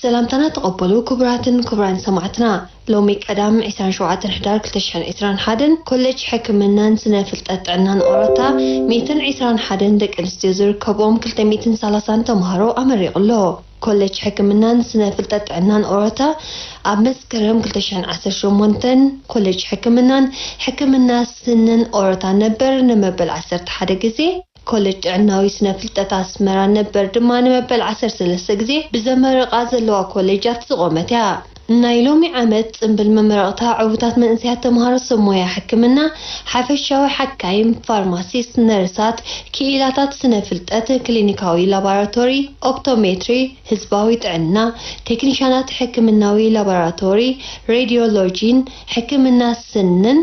ሰላምታና ተቐበሉ ክቡራትን ክቡራን ሰማዕትና። ሎሚ ቀዳም ዕስራን ሸውዓተን ሕዳር ክልተ ሽሕን ዕስራን ሓደን ኮሌጅ ሕክምናን ስነ ፍልጠት ጥዕናን ኦሮታ ሚእትን ዕስራን ሓደን ደቂ ኣንስትዮ ዝርከብኦም ክልተ ሚእትን ሰላሳን ተምሃሮ ኣመሪቑ ኣሎ። ኮሌጅ ሕክምናን ስነ ፍልጠት ጥዕናን ኦሮታ ኣብ መስከረም ክልተ ሽሕን ዓሰርተ ሸሞንተን ኮሌጅ ሕክምናን ሕክምና ስንን ኦሮታ ነበር ንመበል ዓሰርተ ሓደ ግዜ፣ ኮሌጅ ጥዕናዊ ስነ ፍልጠት ኣስመራ ነበር ድማ ንመበል ዓሰርተ ሰለስተ ግዜ ብዘመረቓ ዘለዋ ኮሌጃት ዝቖመት እያ። ናይ ሎሚ ዓመት ጽምብል መመረቕታ ዕዉታት መንእሰያት ተምሃሮ ሰብ ሞያ ሕክምና፣ ሓፈሻዊ ሓካይም፣ ፋርማሲስት፣ ነርሳት፣ ክኢላታት ስነ ፍልጠት፣ ክሊኒካዊ ላቦራቶሪ፣ ኦፕቶሜትሪ፣ ህዝባዊ ጥዕና፣ ቴክኒሻናት ሕክምናዊ ላቦራቶሪ፣ ሬዲዮሎጂን ሕክምና ስንን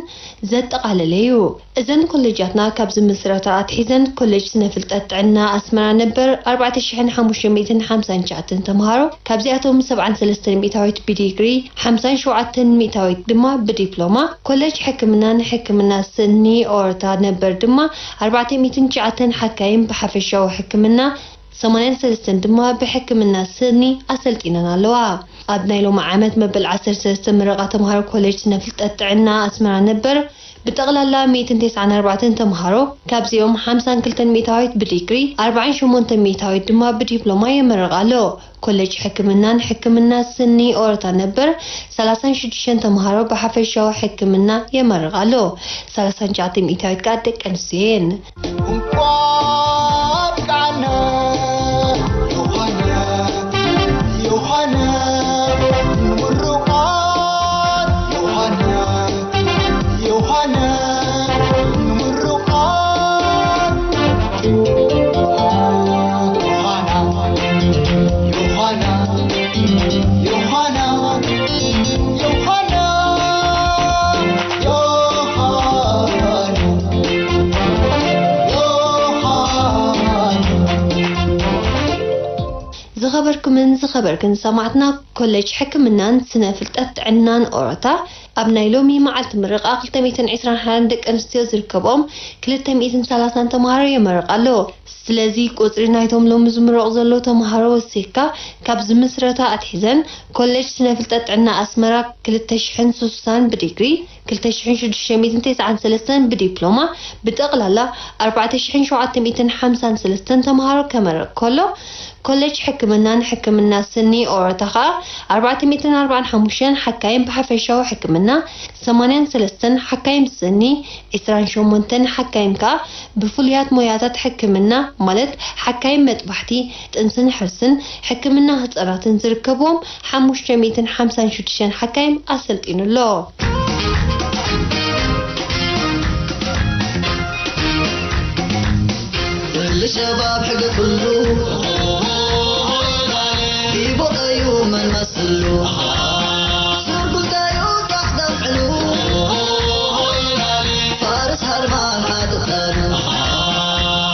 ዘጠቓለለ እዩ። እዘን ኮሌጃትና ካብ ዝምስረታ ኣትሒዘን ኮሌጅ ስነ ፍልጠት ጥዕና ኣስመራ ነበር ኣርባዕተ ሽሕን ሓሙሽተ ሚእትን ሓምሳን ትሽዓተን ተምሃሮ፣ ካብዚኣቶም ሰብዓን ሰለስተን ሚእታዊት ብዲግሪ፣ ሓምሳን ሸውዓተን ሚእታዊት ድማ ብዲፕሎማ፣ ኮሌጅ ሕክምናን ሕክምና ስኒ ኦርታ ነበር ድማ ኣርባዕተ ሚእትን ትሽዓተን ሓካይም ብሓፈሻዊ ሕክምና፣ ሰማንያን ሰለስተን ድማ ብሕክምና ስኒ ኣሰልጢነን ኣለዋ። ኣብ ናይ ሎሚ ዓመት መበል ዓሰርተ ሰለስተ ምረቓ ተምሃሮ ኮሌጅ ስነ ፍልጠት ጥዕና ኣስመራ ነበር ብጠቕላላ ሚእትን ተስዓን ኣርባዕተን ተምሃሮ፣ ካብዚኦም ሓምሳን ክልተን ሚእታዊት ብዲግሪ፣ ኣርባዓን ሸሞንተን ሚእታዊት ድማ ብዲፕሎማ የመርቕ ኣሎ። ኮሌጅ ሕክምናን ሕክምና ስኒ ኦሮታ ነበር ሰላሳን ሽዱሽተን ተምሃሮ ብሓፈሻዊ ሕክምና የመርቕ ኣሎ። ሰላሳን ትሽዓተን ሚእታዊት ከኣ ደቂ ኣንስትዮ እየን። እንኳን ኣብቃዕና ዮሃና፣ ዮሃና፣ ንምርቓት ዮሃና፣ ዮሃና፣ ንምርቓት ዮሃና፣ ዮሃና፣ ዮሃና፣ ዮሃና፣ ዮሃና። ዝኸበርኩምን ዝኸበርክን ሰማዕትና፣ ኮሌጅ ሕክምናን ስነ ፍልጠት ጥዕናን ኦሮታ ኣብ ናይ ሎሚ መዓልቲ ምረቓ ክልተ ሚእትን ዕስራን ሓደን ደቂ ኣንስትዮ ዝርከብኦም ክልተ ሚእትን ሰላሳን ተምሃሮ የመርቕ ኣሎ። ስለዚ ቁጽሪ ናይቶም ሎሚ ዝምረቑ ዘለዉ ተምሃሮ ወሲኽካ ካብ ዝምስረታ ኣትሒዘን ኮሌጅ ስነ ፍልጠት ጥዕና ኣስመራ ክልተ ሽሕን ስሳን ብዲግሪ፣ ክልተ ሽሕን ሽዱሽተ ሚእትን ተስዓን ሰለስተን ብዲፕሎማ፣ ብጠቕላላ ኣርባዕተ ሽሕን ሸውዓተ ሚእትን ሓምሳን ሰለስተን ተምሃሮ ከመርቕ ከሎ፣ ኮሌጅ ሕክምናን ሕክምና ስኒ ኦሮታ ኸኣ ኣርባዕተ ሚእትን ኣርባዓን ሓሙሽተን ሓካይም ብሓፈሻዊ ሕክምና፣ ሰማንያን ሰለስተን ሓካይም ስኒ፣ ዕስራን ሸሞንተን ሓካይም ከኣ ብፍሉያት ሞያታት ሕክምና ማለት ሓካይም መጥባሕቲ፣ ጥንስን ሕርስን፣ ሕክምና ህጻናትን ዝርከብዎም ሓሙሽተ ሚእትን ሓምሳን ሽዱሽተን ሓካይም ኣሰልጢኑ ኣሎ። ኩሉ ሸባብ ሕገ ኩሉ ሂቦ እዩ መን መስሉ ሱር ጉዳዩ ጣዕዳም ዕሉ ፋርስ ሃርማን ሓጥጠን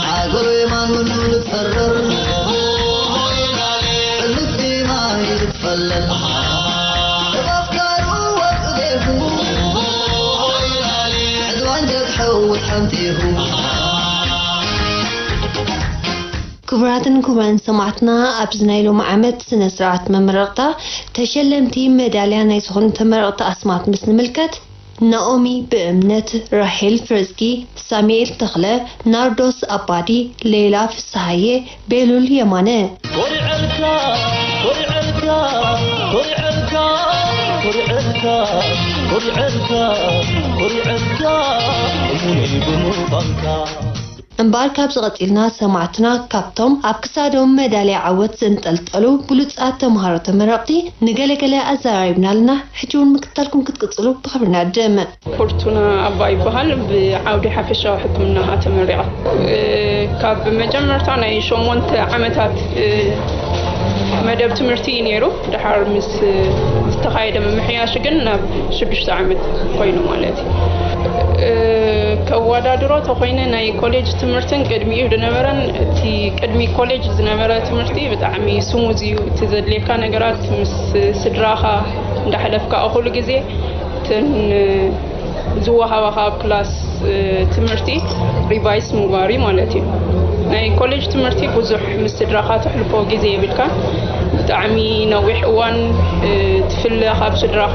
ሓገሩ የማን ምኑ ልፈረር ሕሉፍ ዲማ ይልፈለል እብ ኣፍካሩ ወቅቤሁ ዕድዋን ጀግሐው ውትሓንቲሁ። ክቡራትን ክቡራን ሰማዕትና፣ ኣብዚ ናይ ሎሚ ዓመት ስነ ስርዓት መመረቕታ ተሸለምቲ መዳልያ ናይ ዝኾኑ ተመረቕቲ ኣስማት ምስ ንምልከት፣ ናኦሚ ብእምነት፣ ራሄል ፍርዝጊ፣ ሳሙኤል ተኽለ፣ ናርዶስ ኣባዲ፣ ሌላ ፍስሃየ፣ ቤሉል የማነ። ኮሪዐልካ፣ ኮሪዐልካ፣ ኮሪዐልካ፣ ኮሪዐልካ፣ ኮሪዐልካ፣ ኮሪዐልካ፣ እሙነይ ብምዃንካ። እምበኣር፣ ካብዚ ቀጺልና ሰማዕትና ካብቶም ኣብ ክሳዶም መዳልያ ዓወት ዘንጠልጠሉ ብሉጻት ተምሃሮ ተመረቕቲ ንገለገለ ኣዘራሪብና ኣለና። ሕጂ እውን ምክትታልኩም ክትቅጽሉ ብኽብሪ ንዕድም። ፎርቱና ኣባ ይበሃል። ብዓውዲ ሓፈሻዊ ሕክምና እያ ተመሪቓ። እ፣ ካብ መጀመርታ ናይ ሸሞንተ ዓመታት፣ እ፣ መደብ ትምህርቲ እዩ ነይሩ። ደሓር ምስ ዝተኻየደ ምምሕያሽ ግን ናብ ሽዱሽተ ዓመት ኮይኑ ማለት እዩ። እ፣ ከወዳድሮ ተኾይነ ናይ ኮሌጅ ትምህርትን ቅድሚኡ ዝነበረን እቲ ቅድሚ ኮሌጅ ዝነበረ ትምህርቲ ብጣዕሚ ስሙዝ እዩ። እቲ ዘድልየካ ነገራት ምስ ስድራኻ እንዳሕለፍካ እኹሉ ግዜ እተን ዝወሃባኻ ኣብ ክላስ፣ እ፣ ትምህርቲ ሪቫይስ ምግባር እዩ ማለት እዩ። ናይ ኮሌጅ ትምህርቲ ብዙሕ ምስ ስድራኻ ተሕልፎ ግዜ የብልካን። ብጣዕሚ ነዊሕ እዋን ትፍለ ካብ ስድራኻ።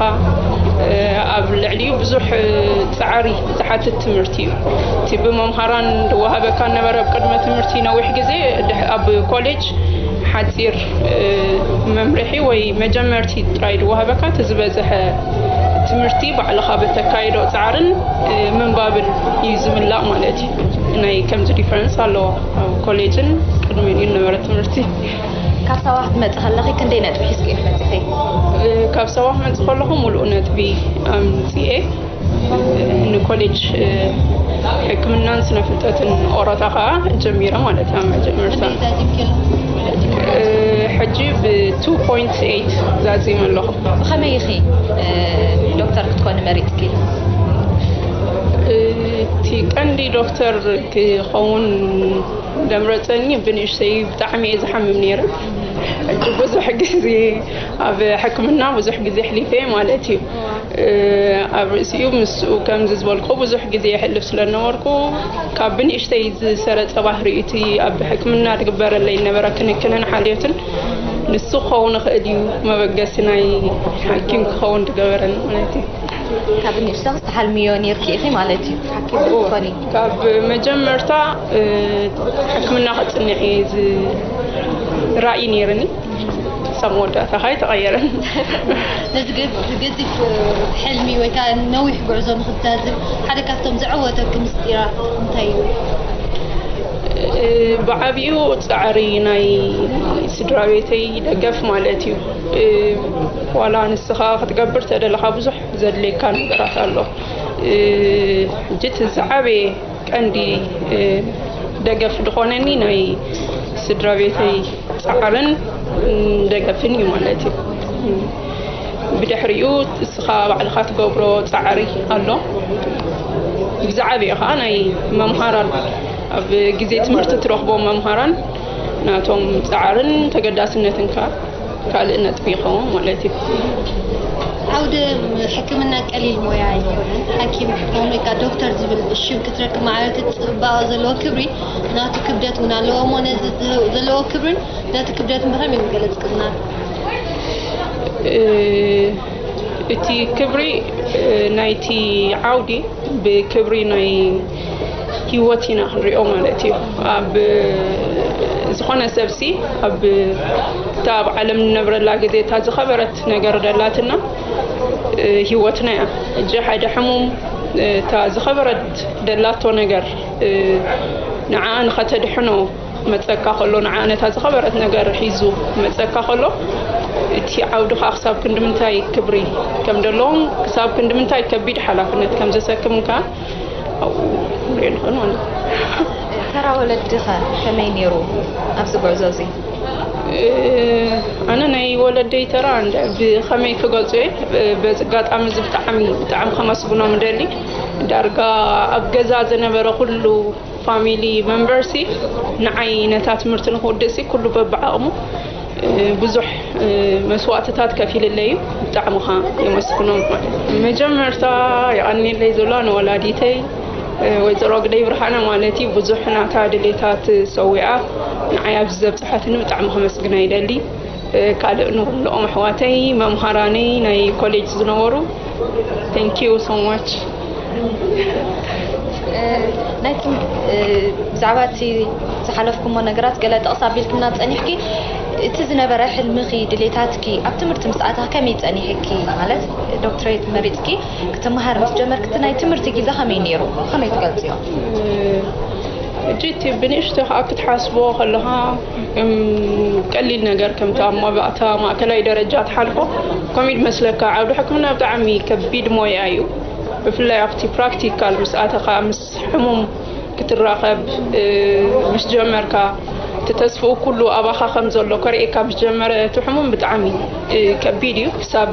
ኣብ ልዕሊኡ ብዙሕ ፃዕሪ ዝሓትት ትምህርቲ እዩ። እቲ ብመምሃራን ዝወሃበካ ነበረ ኣብ ቅድመ ትምህርቲ ነዊሕ ግዜ፣ ኣብ ኮሌጅ ሓፂር መምርሒ ወይ መጀመርቲ ጥራይ ዝወሃበካ፣ እቲ ዝበዝሐ ትምህርቲ ባዕልኻ ብተካይዶ ፃዕርን ምንባብን እዩ ዝምላእ ማለት እዩ። ናይ ከምዚ ዲፈረንስ ኣለዎ ኣብ ኮሌጅን ቅድሚኡ ዝነበረ ትምህርቲ። ካብ ሳዋ ክትመፂ ከለኺ ክንደይ ነጥቢ ሒዝኪ ኢኺ መፂኺ? ካብ ሳዋ ክመፅእ ከለኹ ሙሉእ ነጥቢ ኣምፂኤ። ንኮሌጅ ሕክምናን ስነ ፍልጠትን ኦሮታ ከዓ ጀሚረ ማለት እዩ። ኣብ መጀመርታ ሕጂ ብ two point eight ዛዚም ኣለኹ። ብኸመይ ኢኺ ዶክተር ክትኮኒ መሪፅኪ? እቲ ቀንዲ ዶክተር ክኸውን ዘምረፀኒ ብንእሽተይ ብጣዕሚ እየ ዝሓምም ነይረ። ሕጂ ብዙሕ ግዜ ኣብ ሕክምና ብዙሕ ግዜ ኣሕሊፈ ማለት እዩ። ኣብ ርእሲኡ ምስኡ ከምዚ ዝበልኩ ብዙሕ ግዜ የሕልፍ ስለ ዝነበርኩ ካብ ብንእሽተይ ዝሰረፀ ባህሪ እቲ ኣብ ሕክምና ዝግበረለይ ዝነበረ ክንክንን ሓልዮትን ንሱ ክኸውን ይኽእል እዩ መበገሲ ናይ ሓኪም ክኸውን ዝገበረኒ ማለት እዩ። ካብ ንእሽተኺ ዝተሓልምዮ ኔርኪ ኢኺ ማለት እዩ ሓኪም ክትኮኒ? ካብ መጀመርታ ሕክምና ክፅንዕ እየ ራእይ ነይርኒ። ክሳብ መወዳእታ ከዓ ኣይተቐየረን። ነዚ ገዚፍ ሕልሚ ወይ ከዓ ነዊሕ ጉዕዞ ንክትዛዝም ሓደ ካብቶም ዘዐወተኪ ምስጢራት እንታይ እዩ? ብዓብኡ ፃዕሪ ናይ ስድራ ቤተይ ደገፍ ማለት እዩ። ዋላ ንስኻ ክትገብር ተደለኻ ብዙሕ ዘድልየካ ነገራት ኣሎ። ሕጂ እቲ ዝዓበየ ቀንዲ ደገፍ ዝኾነኒ ናይ ስድራ ቤተይ ፃዕርን ደገፍን እዩ ማለት እዩ። ብድሕሪኡ እስኻ ባዕልኻ ትገብሮ ፃዕሪ ኣሎ። ብዝዓበየ ከዓ ናይ መምሃራን ኣብ ግዜ ትምህርቲ ትረኽቦም መምሃራን ናቶም ፃዕርን ተገዳስነትን ከዓ ካልእ ነጥቢ ይኸውን ማለት እዩ። ዓውደ ሕክምና ቀሊል ሞያ ኣይኮነን። ሓኪም ወይ ከዓ ዶክተር ዝብል ሽም ክትረክብ ማዕረ እቲ ፅባቐ ዘለዎ ክብሪ ናቱ ክብደት እውን ኣለዎ እሞ ነዚ ዘለዎ ክብርን ነቲ ክብደትን ብኸመይ ምገለፅክልና? እቲ ክብሪ ናይቲ ዓውዲ ብክብሪ ናይ ህይወት ኢና ክንሪኦ ማለት እዩ። ኣብ ዝኾነ ሰብሲ ኣብ እታ ኣብ ዓለም ንነብረላ ግዜ እታ ዝኸበረት ነገር ደላትና ህይወትና እያ። ሕጂ ሓደ ሕሙም እታ ዝኸበረት ደላቶ ነገር ንዓ ንኸተድሕኖ መፀካ ከሎ ንዓ ነታ ዝኸበረት ነገር ሒዙ መፀካ ከሎ እቲ ዓውዲ ከዓ ክሳብ ክንዲ ምንታይ ክብሪ ከም ዘለዎም ክሳብ ክንዲ ምንታይ ከቢድ ሓላፍነት ከም ዘሰክምን ከዓ ኣብኡ ንሪኦ ንኽእል ማለት እዩ። ተራ ወለድኸ ከመይ ነይሩ ኣብዚ ጉዕዞ እዚ? ኣነ ናይ ወለደይ ተራ እንደ ብኸመይ ክገልፆ እየ በዚ ኣጋጣሚ እዚ ብጣዕሚ ብጣዕሚ ከመስግኖም እደሊ። ዳርጋ ኣብ ገዛ ዝነበረ ኩሉ ፋሚሊ መንበርሲ ንዓይ ነታ ትምህርቲ ንክውድእሲ ኩሉ በብዓቕሙ ብዙሕ መስዋእትታት ከፊልለይ እዩ። ብጣዕሚ ኻ የመስግኖም ማለት እዩ። መጀመርታ የቐንየለይ ዘሎ ንወላዲተይ ወይዘሮ ግደይ ብርሃነ ማለት እዩ። ብዙሕ ናታ ድሌታት ሰዊኣ ንዓይ ኣብዚ ዘብፅሓትኒ ብጣዕሚ ከመስግና ይደሊ። ካልእ ንኩሎም ኣሕዋተይ መምሃራነይ ናይ ኮሌጅ ዝነበሩ thank you so much። ናይቲ ብዛዕባ እቲ ዝሓለፍኩሞ ነገራት ገለ ጥቕስ ኣቢልክና ፀኒሕኪ፣ እቲ ዝነበረ ሕልምኺ ድሌታትኪ ኣብ ትምህርቲ ምስ ኣተኺ ከመይ ፀኒሕኪ? ማለት ዶክትሬት መሪፅኪ ክትመሃር ምስ ጀመርኪ እቲ ናይ ትምህርቲ ግዜ ከመይ ነይሩ? ከመይ ትገልፅዮ? ሕጂ እቲ ብንእሽቶ ከዓ ክትሓስቦ ከለኻ ቀሊል ነገር ከምቲ ኣብ መባእታ ማእከላይ ደረጃ ትሓልፎ ከምኡ እዩ ዝመስለካ። ዓውዲ ሕክምና ብጣዕሚ ከቢድ ሞያ እዩ። ብፍላይ ኣብቲ ፕራክቲካል ምስ ኣተኻ ምስ ሕሙም ክትራኸብ ምስ ጀመርካ እቲ ተስፍኡ ኩሉ ኣባኻ ከም ዘሎ ከርእየካ ምስ ጀመረ እቲ ሕሙም ብጣዕሚ ከቢድ እዩ። ክሳብ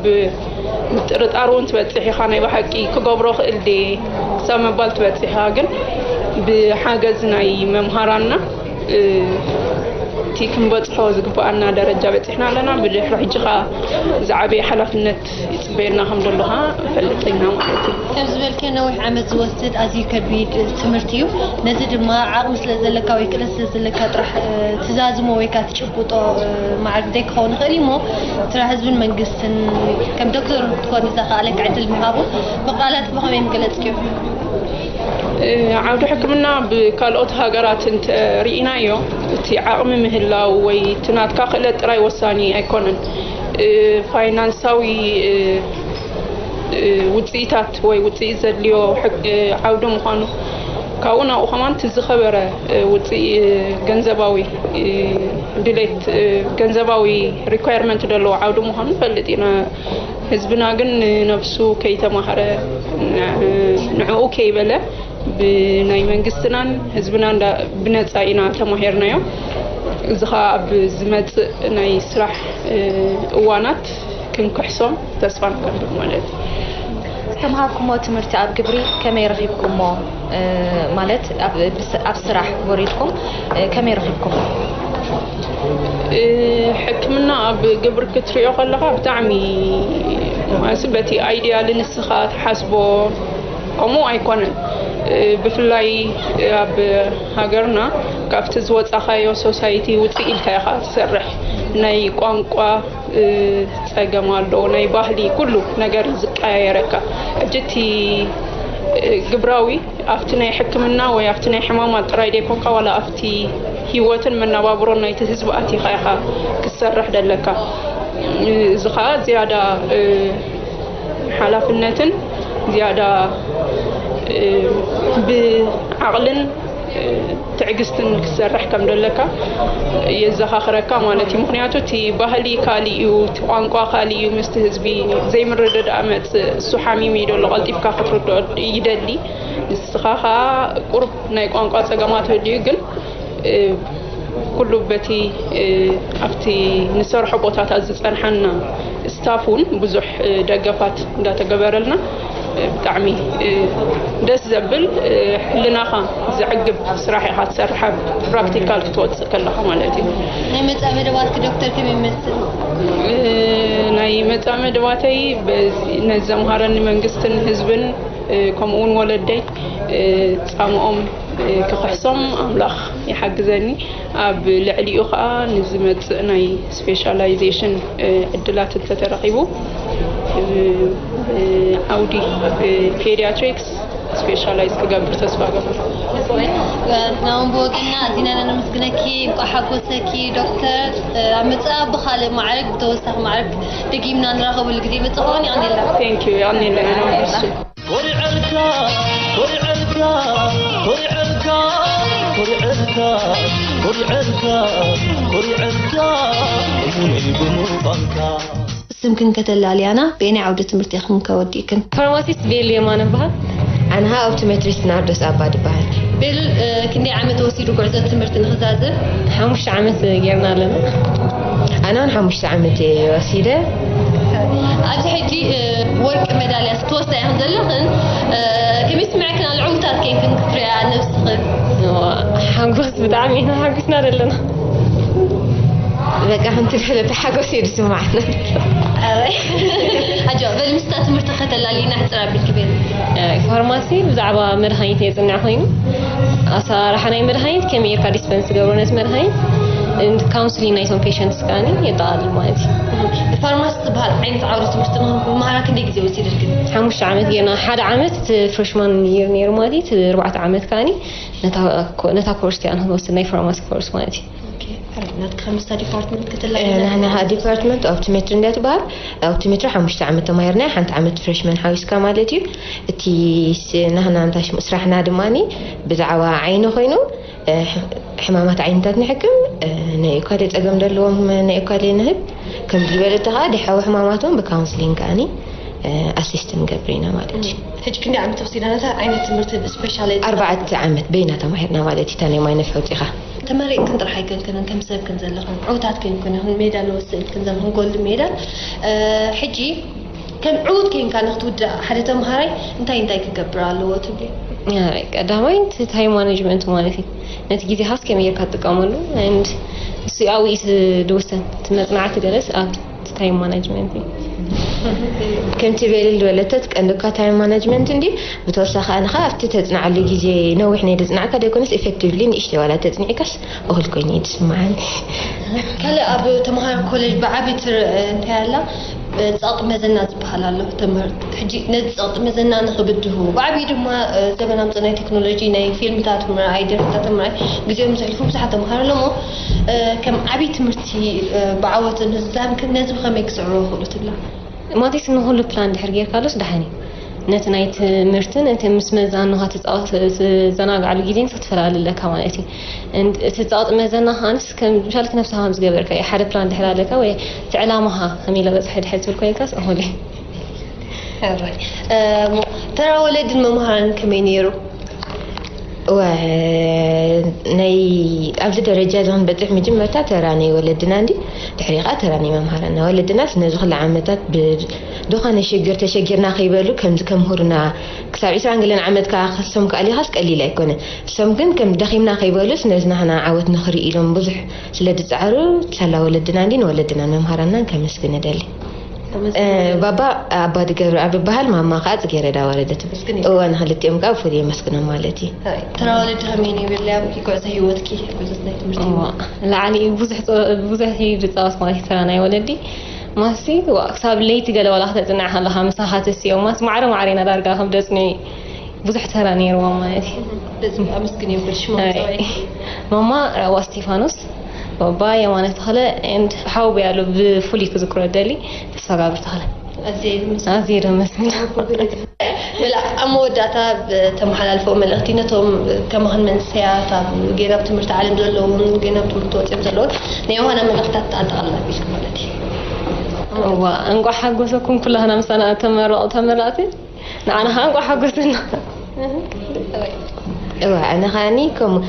ምጥርጣር እውን ትበፅሕ ኢኻ። ናይ ብሓቂ ክገብሮ ክእል ድየ ክሳብ ምባል ትበፅሕ ኢኻ። ግን ብሓገዝ ናይ መምሃራንና እቲ ክንበፅሖ ዝግባኣና ደረጃ በፂሕና ኣለና። ብድሕሪ ሕጂ ከዓ ዝዓበየ ሓላፍነት ይፅበየና ከም ዘሎ ከዓ ንፈልጥ ኢና ማለት እዩ። ከም ዝበልክዮ፣ ነዊሕ ዓመት ዝወስድ ኣዝዩ ከቢድ ትምህርቲ እዩ። ነዚ ድማ ዓቕሚ ስለ ዘለካ ወይ ክእለት ስለ ዘለካ ጥራሕ፣ እ፣ ትዛዝሞ ወይ ከዓ ትጭብጦ፣ እ፣ ማዕርግ ዘይክኸውን ይኽእል እዩ እሞ፣ ስራሕ ህዝብን መንግስትን ከም ዶክተር ክትኮን ዝኸኣለካ ዕድል ምሃቡ ብቃላት ብኸመይ ምገለጽክዮ? እ፣ ዓውዲ ሕክምና ብካልኦት ሃገራት እንተ ርኢናዮ፣ እቲ ዓቕሚ ምህላው ወይ እቲ ናትካ ክእለት ጥራይ ወሳኒ ኣይኮነን። እ፣ ፋይናንሳዊ፣ እ፣ እ፣ ውጽኢታት ወይ ውጽኢት ዘድልዮ ሕክ-፣ እ፣ ዓውዲ ምዃኑ፣ ካብኡ ናብኡ ከማን እቲ ዝኸበረ፣ እ፣ ውጽኢ-፣ እ፣ ገንዘባዊ፣ እ፣ ድሌት፣ እ፣ ገንዘባዊ ሪኳየርመንት ዘለዎ ዓውዲ ምዃኑ ንፈልጥ ኢና። ህዝብና ግን ንነብሱ ከይተማህረ፣ ን-፣ ንዕኡ ከይበለ ብናይ መንግስትናን ህዝብና እንዳ-፣ ብነጻ ኢና ተማሂርናዮ። እዚ ኸኣ ኣብ ዝመጽእ ናይ ስራሕ፣ እ፣ እዋናት ክንክሕሶም ተስፋ ንገብር ማለት እዩ። ዝተምሃርኩሞ ትምህርቲ ኣብ ግብሪ ከመይ ረኺብኩሞ? እ፣ ማለት ኣብ፣ ብስ-፣ ኣብ ስራሕ ወሪድኩም፣ እ፣ ከመይ ረኺብኩሞ? እ፣ ሕክምና ኣብ ግብሪ ክትሪኦ ከለኻ ብጣዕሚ፣ ማለት በቲ ኣይዲያል ንስኻ ትሓስቦ ከምኡ ኣይኮነን። እ፣ ብፍላይ ኣብ ሃገርና ካብቲ ዝወጻኻዮ ሶሳይቲ ውጽእ ኢልካ ኢኻ ትሰርሕ። ናይ ቋንቋ፣ እ፣ ጸገም ኣሎ፣ ናይ ባህሊ፣ ኩሉ ነገር እዩ ዝቀያየረካ። ሕጂ እቲ፣ እ፣ ግብራዊ ኣብቲ ናይ ሕክምና ወይ ኣብቲ ናይ ሕማማት ጥራይ ደይኮንካ፣ ዋላ ኣብቲ ህይወትን መነባብሮን ናይቲ ህዝቢ ኣቲኻ ኢኻ ክትሰርሕ ደለካ። እዚ ኸኣ ዝያዳ፣ እ፣ ሓላፍነትን ዝያዳ፣ እ፣ ብዓቕልን፣ እ፣ ትዕግስትን ክትሰርሕ ከም ደለካ የዘኻኽረካ ማለት እዩ። ምኽንያቱ እቲ ባህሊ ካልእ እዩ፣ እቲ ቋንቋ ካልእ እዩ። ምስቲ ህዝቢ ዘይምርድዳእ መጽእ፣ እሱ ሓሚሙ እዩ ደሎ፣ ቀልጢፍካ ክትርድኦ ይደሊ። ንስኻ ኸኣ ቁሩብ ናይ ቋንቋ ጸገማት ህልዩ፣ ግን፣ እ፣ ኩሉ በቲ፣ እ፣ ኣብቲ ንሰርሖ ቦታታት ዝጸንሓና ስታፍ እውን ብዙሕ፣ እ፣ ደገፋት እንዳተገበረልና፣ እ፣ ብጣዕሚ፣ እ፣ ደስ ዘብል፣ እ፣ ሕልናኻ ዘዕግብ ስራሕ ኢኻ ትሰርሕ፣ ኣብ ፕራክቲካል ክትወጽእ ከለኻ ማለት እዩ። ናይ መጻኢ መደባትኪ ዶክተር ከመይ ይመስል? እ፣ ናይ መጻኢ መደባተይ በዚ ነዘምሃረኒ መንግስትን ህዝብን፣ እ፣ ከምኡ እውን ወለደይ፣ እ፣ ጻምኦም፣ እ፣ ክኽሕሶም ኣምላኽ ይሓግዘኒ። ኣብ ልዕሊኡ ኸኣ ንዝመጽእ ናይ ስፔሻላይዜሽን፣ እ፣ ዕድላት እንተተረኺቡ፣ እ፣ እ፣ ዓውዲ፣ እ፣ ፔዲያትሪክስ ስፔሻላይዝ ክገብር ተስፋ እገብር። ናውን ብወገንና ኣዚና ነመስግነኪ፣ እንቋዕ ሓጎሰኪ ዶክተር። ኣብ መጻኢ ብኻልእ ማዕረግ፣ ብተወሳኺ ማዕረግ ደጊምና ንራኸበሉ ግዜ ይመጽእ ኸውን። የቐንየልና። Thank you፣ የቐንየልና። ኮሪዐልካ፣ ኮሪዐልካ፣ ኮሪዐልካ፣ ኮሪዐልካ፣ ኮሪዐልካ፣ ኮሪዐልካ፣ እሙነይ ብምዃንካ። ስምክን ከተላልያና፣ በየናይ ዓውደ ትምህርቲ ኢኽን ከ ወዲእክን? ፋርማሲስት ቤል የማነ እበሃል። ኣነ ኸኣ ኦፕቶሜትሪስት ናርዶስ ኣባድ እበሃል። ቤል፣ እ፣ ክንደይ ዓመት ወሲዱ ጉዕዞ ትምህርቲ ንኽዛዝም? ሓሙሽተ ዓመት ጌርና ኣለና። ኣነ እውን ሓሙሽተ ዓመት እየ ወሲደ። ኣብዚ ሕጂ፣ እ፣ ወርቂ ሜዳልያ ክትወስዳ ኢኽን ዘለኽን፣ እ፣ ከመይ ይስምዐክን ኣሎ? ዕዉታት ኬንክን ክትሪኣ ነብስኽን? ሓጎስ፣ ብጣዕሚ ኢና ሓጒስና ዘለና። በቃ፣ ከምቲ ዝፈለጠ ሓጎስ እዩ ዝስምዓና። ኣረ፣ ኣጆ፣ በል ምስታ ትምህርቲ ከተላልይና ሕጽር ኣቢልኪ በል። እ፣ ፋርማሲ ብዛዕባ መድሃኒት የጽንዕ ኮይኑ፣ ኣሰራርሓ ናይ መድሃኒት፣ ከመይ ጌርካ ዲስፐንስ ትገብሮ ነቲ መድሃኒት፣ and counselling ናይቶም ፔሸንትስ ከኣኒ የጠቓልል ማለት እዩ። ፋርማሲ ዝበሃል ዓይነት ዓውዲ ትምህርቲ ንኽመሃራ ክንደይ ግዜ ወሲድልክን? ሓሙሽተ ዓመት ጌርና። ሓደ ዓመት እቲ ፍሬሽማን ይር ነይሩ ማለት እዩ፣ እቲ ኣርባዕተ ዓመት ከኣኒ ነታ ኮ-፣ ነታ ኮርስ እቲኣ ንኽንወስድ ናይ ፋርማሲ ኮርስ ማለት እዩ። ኦኬ፣ ሕራይ፣ ናትኪ ከ ምስታ ዲፓርትመንት ከተላልይና? እ፣ ናህና ዲፓርትመንት ኦፕቶሜትሪ እንድያ ትበሃል። ኦፕቶሜትሪ ሓሙሽተ ዓመት ተማሂርና፣ ሓንቲ ዓመት ፍሬሽመን ሓዊስካ ማለት እዩ። እቲ ስ-፣ ናህና እንታይ ሽሙ ስራሕና ድማኒ ብዛዕባ ዓይኒ ኮይኑ፣ እ፣ ሕ-፣ ሕማማት ዓይንታት ንሕክም፣ እ፣ ናይ ኦካሌ ጸገም ዘለዎም ናይ ኦካሌ ንህብ፣ ከምዚ ዝበለቶ ከኣ ድሓዊ ሕማማት እውን ብካውንስሊንግ ከኣኒ፣ እ፣ ኣሲስት ንገብር ኢና ማለት እዩ። ሕጂ ክንደይ ዓመት ወሲዳ ነታ ዓይነት ትምህርቲ ስፔሻላይዝ? ኣርባዕተ ዓመት በይና ተማሂርና ማለት እዩ። እታ ናይ ማይነፍ ኣውጺኻ። ተመሪቕክን ጥራሕ ኣይኮንክንን፣ ከም ሰብ ክን ዘለኽን፣ ዕውታት ኮንክን ኢኽን፣ ሜዳል ወስእልክን ዘለኽን፣ ጎልድ ሜዳል። እ፣ ሕጂ ከም ዕዉት ኮንካ ንክትውዳእ ሓደ ተምሃራይ እንታይ እንታይ ክገብር ኣለዎ ትብሊ? ኣይ፣ ቀዳማይ እቲ ታይም ማኔጅመንት ማለት እዩ። ነቲ ግዜኻስ ከመይ ጌርካ ትጥቀመሉ፣ and እሱ ኣብኡ እዩ ዝውሰን። እቲ መጽናዕቲ ገለስ ኣብ ታይም ማናጅመንት እዩ። ከምቲ ቤልል ዝበለቶ፣ እቲ ቀንዲ እኳ ታይም ማናጅመንት እንዲ፣ ብተወሳኺ ኣነ ኸኣ ኣብቲ ተጽንዓሉ ግዜ ነዊሕ ናይ ዘጽናዕካ ደይኮነስ፣ ኢፌክቲቭሊ ንእሽተይ ዋላ ተጽኒዕካስ እኹል ኮይኑ እዩ ዝስምዓኒ። ካልእ ኣብ ተምሃሮ ኮሌጅ ብዓቢ ትር-፣ እንታይ ኣላ? ጸቕጢ መዘና ዝበሃል ኣሎ። ተምሃር-፣ ሕጂ ነዚ ጸቕጢ መዘና ንኽብድሁ፣ ብዓብዩ ድማ፣ እ፣ ዘበን ኣምጽኦ ናይ ቴክኖሎጂ፣ ናይ ፊልምታት ምርኣይ፣ ደርፍታት ምርኣይ ግዜኦም ዘሕልፉ ብዙሓት ተምሃሮ ኣለዉ። እ፣ ከም ዓብዪ ትምህርቲ፣ እ፣ ብዓወት ንዛም ክ-፣ ነዚ ብኸመይ ክስዕሮ ይኽእሉ ትብላ? ማቲስ ንኹሉ ፕላን ድሕር ጌርካሉስ ደሓን እዩ። ነቲ ናይ ትምህርትን እቲ ምስ መዛኑኻ ትጻወት-፣ ትዘናግዓሉ ግዜን ክትፈላለ ኣለካ ማለት እዩ። እን-፣ እቲ ጸቕጢ መዘና ከኣንስ ከም፣ ምሻልክ ነብስኻ ከም ዝገበርካ እዩ። ሓደ ፕላን ድሕር ኣለካ ወይ እቲ ዕላማኻ ከመይ ኢለ በጽሐ ድሕር ትብል ኮይንካስ እኹል እዩ። ሕራይ። እሞ ተራ ወለድን መምሃራንን ከመይ ነይሩ? እወ፣ ናይ ኣብዚ ደረጃ እዚ ክንበጽሕ መጀመርታ ተራ ናይ ወለድና እንዲ፣ ድሕሪ ኸኣ ተራ ናይ መምሃራንና። ወለድናስ ነዚ ኩሉ ዓመታት ብ-፣ ዝኾነ ሽግር ተሸጊርና ከይበሉ ከምዚ ከምህሩና፣ ክሳብ ዕስራን ገለን ዓመት ከኣ ክሶም ክኣልዩኻስ ቀሊል ኣይኮነን። እሶም ግን ከም ደኺምና ከይበሉስ ነዚ ናህና ዓወት ንኽርኢ ኢሎም ብዙሕ ስለ ዝጸዓሩ፣ ሳላ ወለድና እንዲ ንወለድናን መምሃራንናን ከመስግን እደሊ። እ፣ ባባ ኣባዲ ገብረኣብ ይበሃል፣ ማማ ከኣ ጽጌረዳ ወረደ ትበሃል። መስግን እዩ። እወ፣ ንኽልቲኦም ከኣ ብፍሉይ የመስግኖም ማለት እዩ። ተራ ወለዲ ከመይ ነይሩ? ኣብ ጉዕዞ ህይወትኪ፣ ጉዕዞ ናይ ትምህርቲ እዋ፣ ህይወት? ላዕሊ እዩ። ብዙሕ ጸ-፣ ብዙሕ እዩ ዝጻወት ማለት እዩ፣ ተራ ናይ ወለዲ። ማሲ፣ ዋ፣ ክሳብ ለይቲ ገለ ዋላ ክተጽንዕ ከለኻ፣ ምሳኻ ተሲኦም፣ ማስ ማዕረ ማዕረ ኢና ዳርጋ ከም ደጽንዑ ብዙሕ ተራ ነይርዎም ማለት እዩ። በዚ ኣመስግን እዮም፣ በል ሽሞም ኣይ። ጸውዒ። ማማ፣ ራዋ እስቲፋኖስ፣ ባባ የማነ ተኽለ፣ ኤንድ ሓው ብያሎ ብፍሉይ ክዝክሮ ደሊ፣ ተስፋጋብር ተኽለ። ኣዝየ የመስግን። ኣዝየ የመስግን። መላ-፣ ኣብ መወዳእታ ብተመሓላልፎ መልእኽቲ ነቶም ከማኽን መንእሰያት ኣብ ገና ኣብ ትምህርቲ ዓለም ዘለውን ገና ኣብ ትምህርቲ ወፂኦም ዘለውን ናይ ዮሃና መልእኽታት ኣጠቓልላ ቢልክ ማለት እዩ። እዋ፣ እንቋዕ ሓጎሰኩም ኩላህና ምሳና ተመረቑ ተመረቕቲ። ንዓና ኸዓ እንቋዕ ሓጎሰና። እዋ፣ ኣነ ኸኣኒ ከምኡ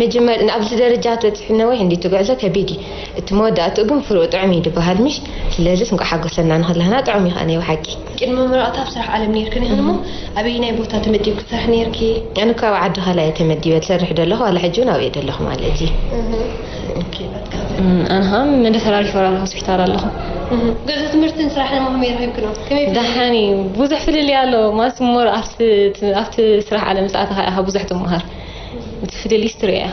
መጀመር-፣ ኣብዚ ደረጃ ትበጽሒ ነዊሕ እንዲ ትጉዕዞ ከቢድ እዩ። እቲ መወዳእትኡ ግን ፍሩቕ ጥዑም እዩ ዝበሃል ምሽ? ስለዚስ እንቋዕ ሓጎሰና ንኹላህና ጥዑም እዩ ኸኣ ናይ ብሓቂ። ቅድሚ ምርቓት ኣብ ስራሕ ዓለም ነይርክን ኢኽን እሞ ኣበየናይ ቦታ ተመዲብኪ ትሰርሒ ነይርኪ? ኣነ እኮ ኣብ ዓዲ ኻልእ እየ ተመዲበ ዝሰርሕ ዘለኹ፣ ዋላ ሕጂ እውን ኣብኡ እየ ዘለኹ ማለት እዩ። እህ። ኦኬ፣ ኣትካ። እም፣ ኣነ ኸዓ መደፈራ ሪፈራል ሆስፒታል ኣለኹ። እህ። ገዛ ትምህርትን ስራሕን እሞ ከመይ ረኺብክኖ? ከመይ ፍልልይ? ደሓን እዩ። ብዙሕ ፍልልይ ኣለዎ። ማስ ሞር ኣብቲ፣ ኣብቲ ስራሕ ዓለም ዝኣተኻ ኢኻ ብዙሕ ትመሃር። እቲ ፍልልይ ስትሪ ኢኻ።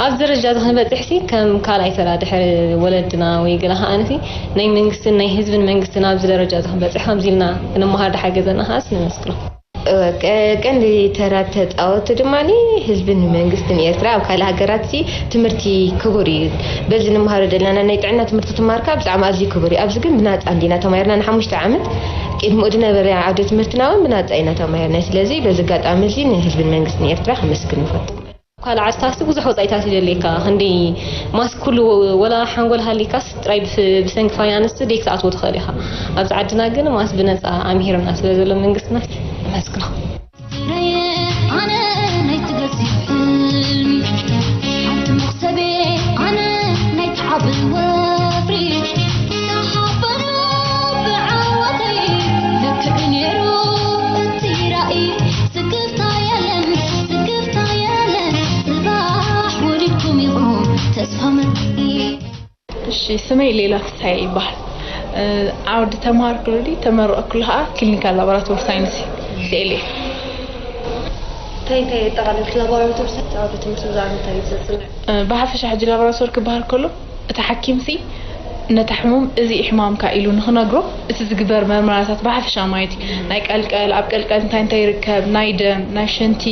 ኣብዚ ደረጃ እዚ ክንበጽሕሲ ከም ካልኣይ ተራ ድሕሪ ወለድና ወይ ገለ ከኣ ኣነሲ ናይ መንግስትን ናይ ህዝብን መንግስትን ኣብዚ ደረጃ እዚ ክንበጽሕ ከምዚ ኢልና ክንመሃር ድሓገዘና ከኣስ ነመስግኖ። እወ፣ ቀ-፣ ቀንዲ ተራ ተጻወቱ ድማ ህዝብን መንግስትን ኤርትራ። ኣብ ካልእ ሃገራትሲ ትምህርቲ ክቡር እዩ። በዚ ንመሃሮ ዘለና ናይ ጥዕና ትምህርቲ ትማርካ ብጣዕሚ ኣዝዩ ክቡር እዩ። ኣብዚ ግን ብናጻ እንዲና ተማሂርና ንሓሙሽተ ዓመት። ቅድሚኡ ዝነበረ ዓውደ ትምህርትና እውን ብናጻ ኢና ተማሂርና። ስለዚ በዚ ኣጋጣሚ እዚ ንህዝብን መንግስትን ኤርትራ ከመስግን ንፈቱ። ካልእ ዓድታትሲ ብዙሕ ወጻኢታት ይደልየካ። ክንደይ ማስ ኩሉ ወላ ሓንጎል ሃሊካስ ጥራይ ብፍ-፣ ብሰንኪ ፋይናንስ ደይ ክትኣትዎ ትኽእል ኢኻ። ኣብዚ ዓድና ግን ማስ ብነጻ ኣምሂርና ስለ ዘሎ መንግስትና ነመስግኖ። ኣነ ናይ ትገዝእ ሕልሚ፣ ሓንቲ መኽሰቤ፣ ኣነ ናይ ትዓብል ወፍሪ፣ ተሓበኑ ብዓወተይ፣ ልክዕ ነይሩ እቲ ራእይ፣ ስክፍታ የለን፣ ስክፍታ የለን፣ ጽባሕ ወሊድኩም ኢኹም ተስፋ መርቂ። እሺ፣ ስመይ ሌላ ፍስሃየ ይበሃል። እ፣ ዓውዲ ተምሃርኩ ሉሊ ተመረቕኩሉ ኸዓ ክሊኒካል ላቦራቶሪ ሳይንስ እዩ፣ ሲ ኤል ኤ። እንታይ እንታይ የጠቓልል ላቦራቶሪ ሳይንስ? ዓውዲ ትምህርቲ ብዛዕባ እንታይ እዩ ዘጽንዕ? እ፣ ብሓፈሻ ሕጂ ላቦራቶሪ ክበሃል ከሎ፣ እቲ ሓኪምሲ ነቲ ሕሙም እዚ እዩ ሕማምካ ኢሉ ንኽነግሮ፣ እቲ ዝግበር መርመራታት ብሓፈሻ ማለት እዩ። ናይ ቀልቀል፣ ኣብ ቀልቀል እንታይ እንታይ ይርከብ፣ ናይ ደም፣ ናይ ሽንቲ፣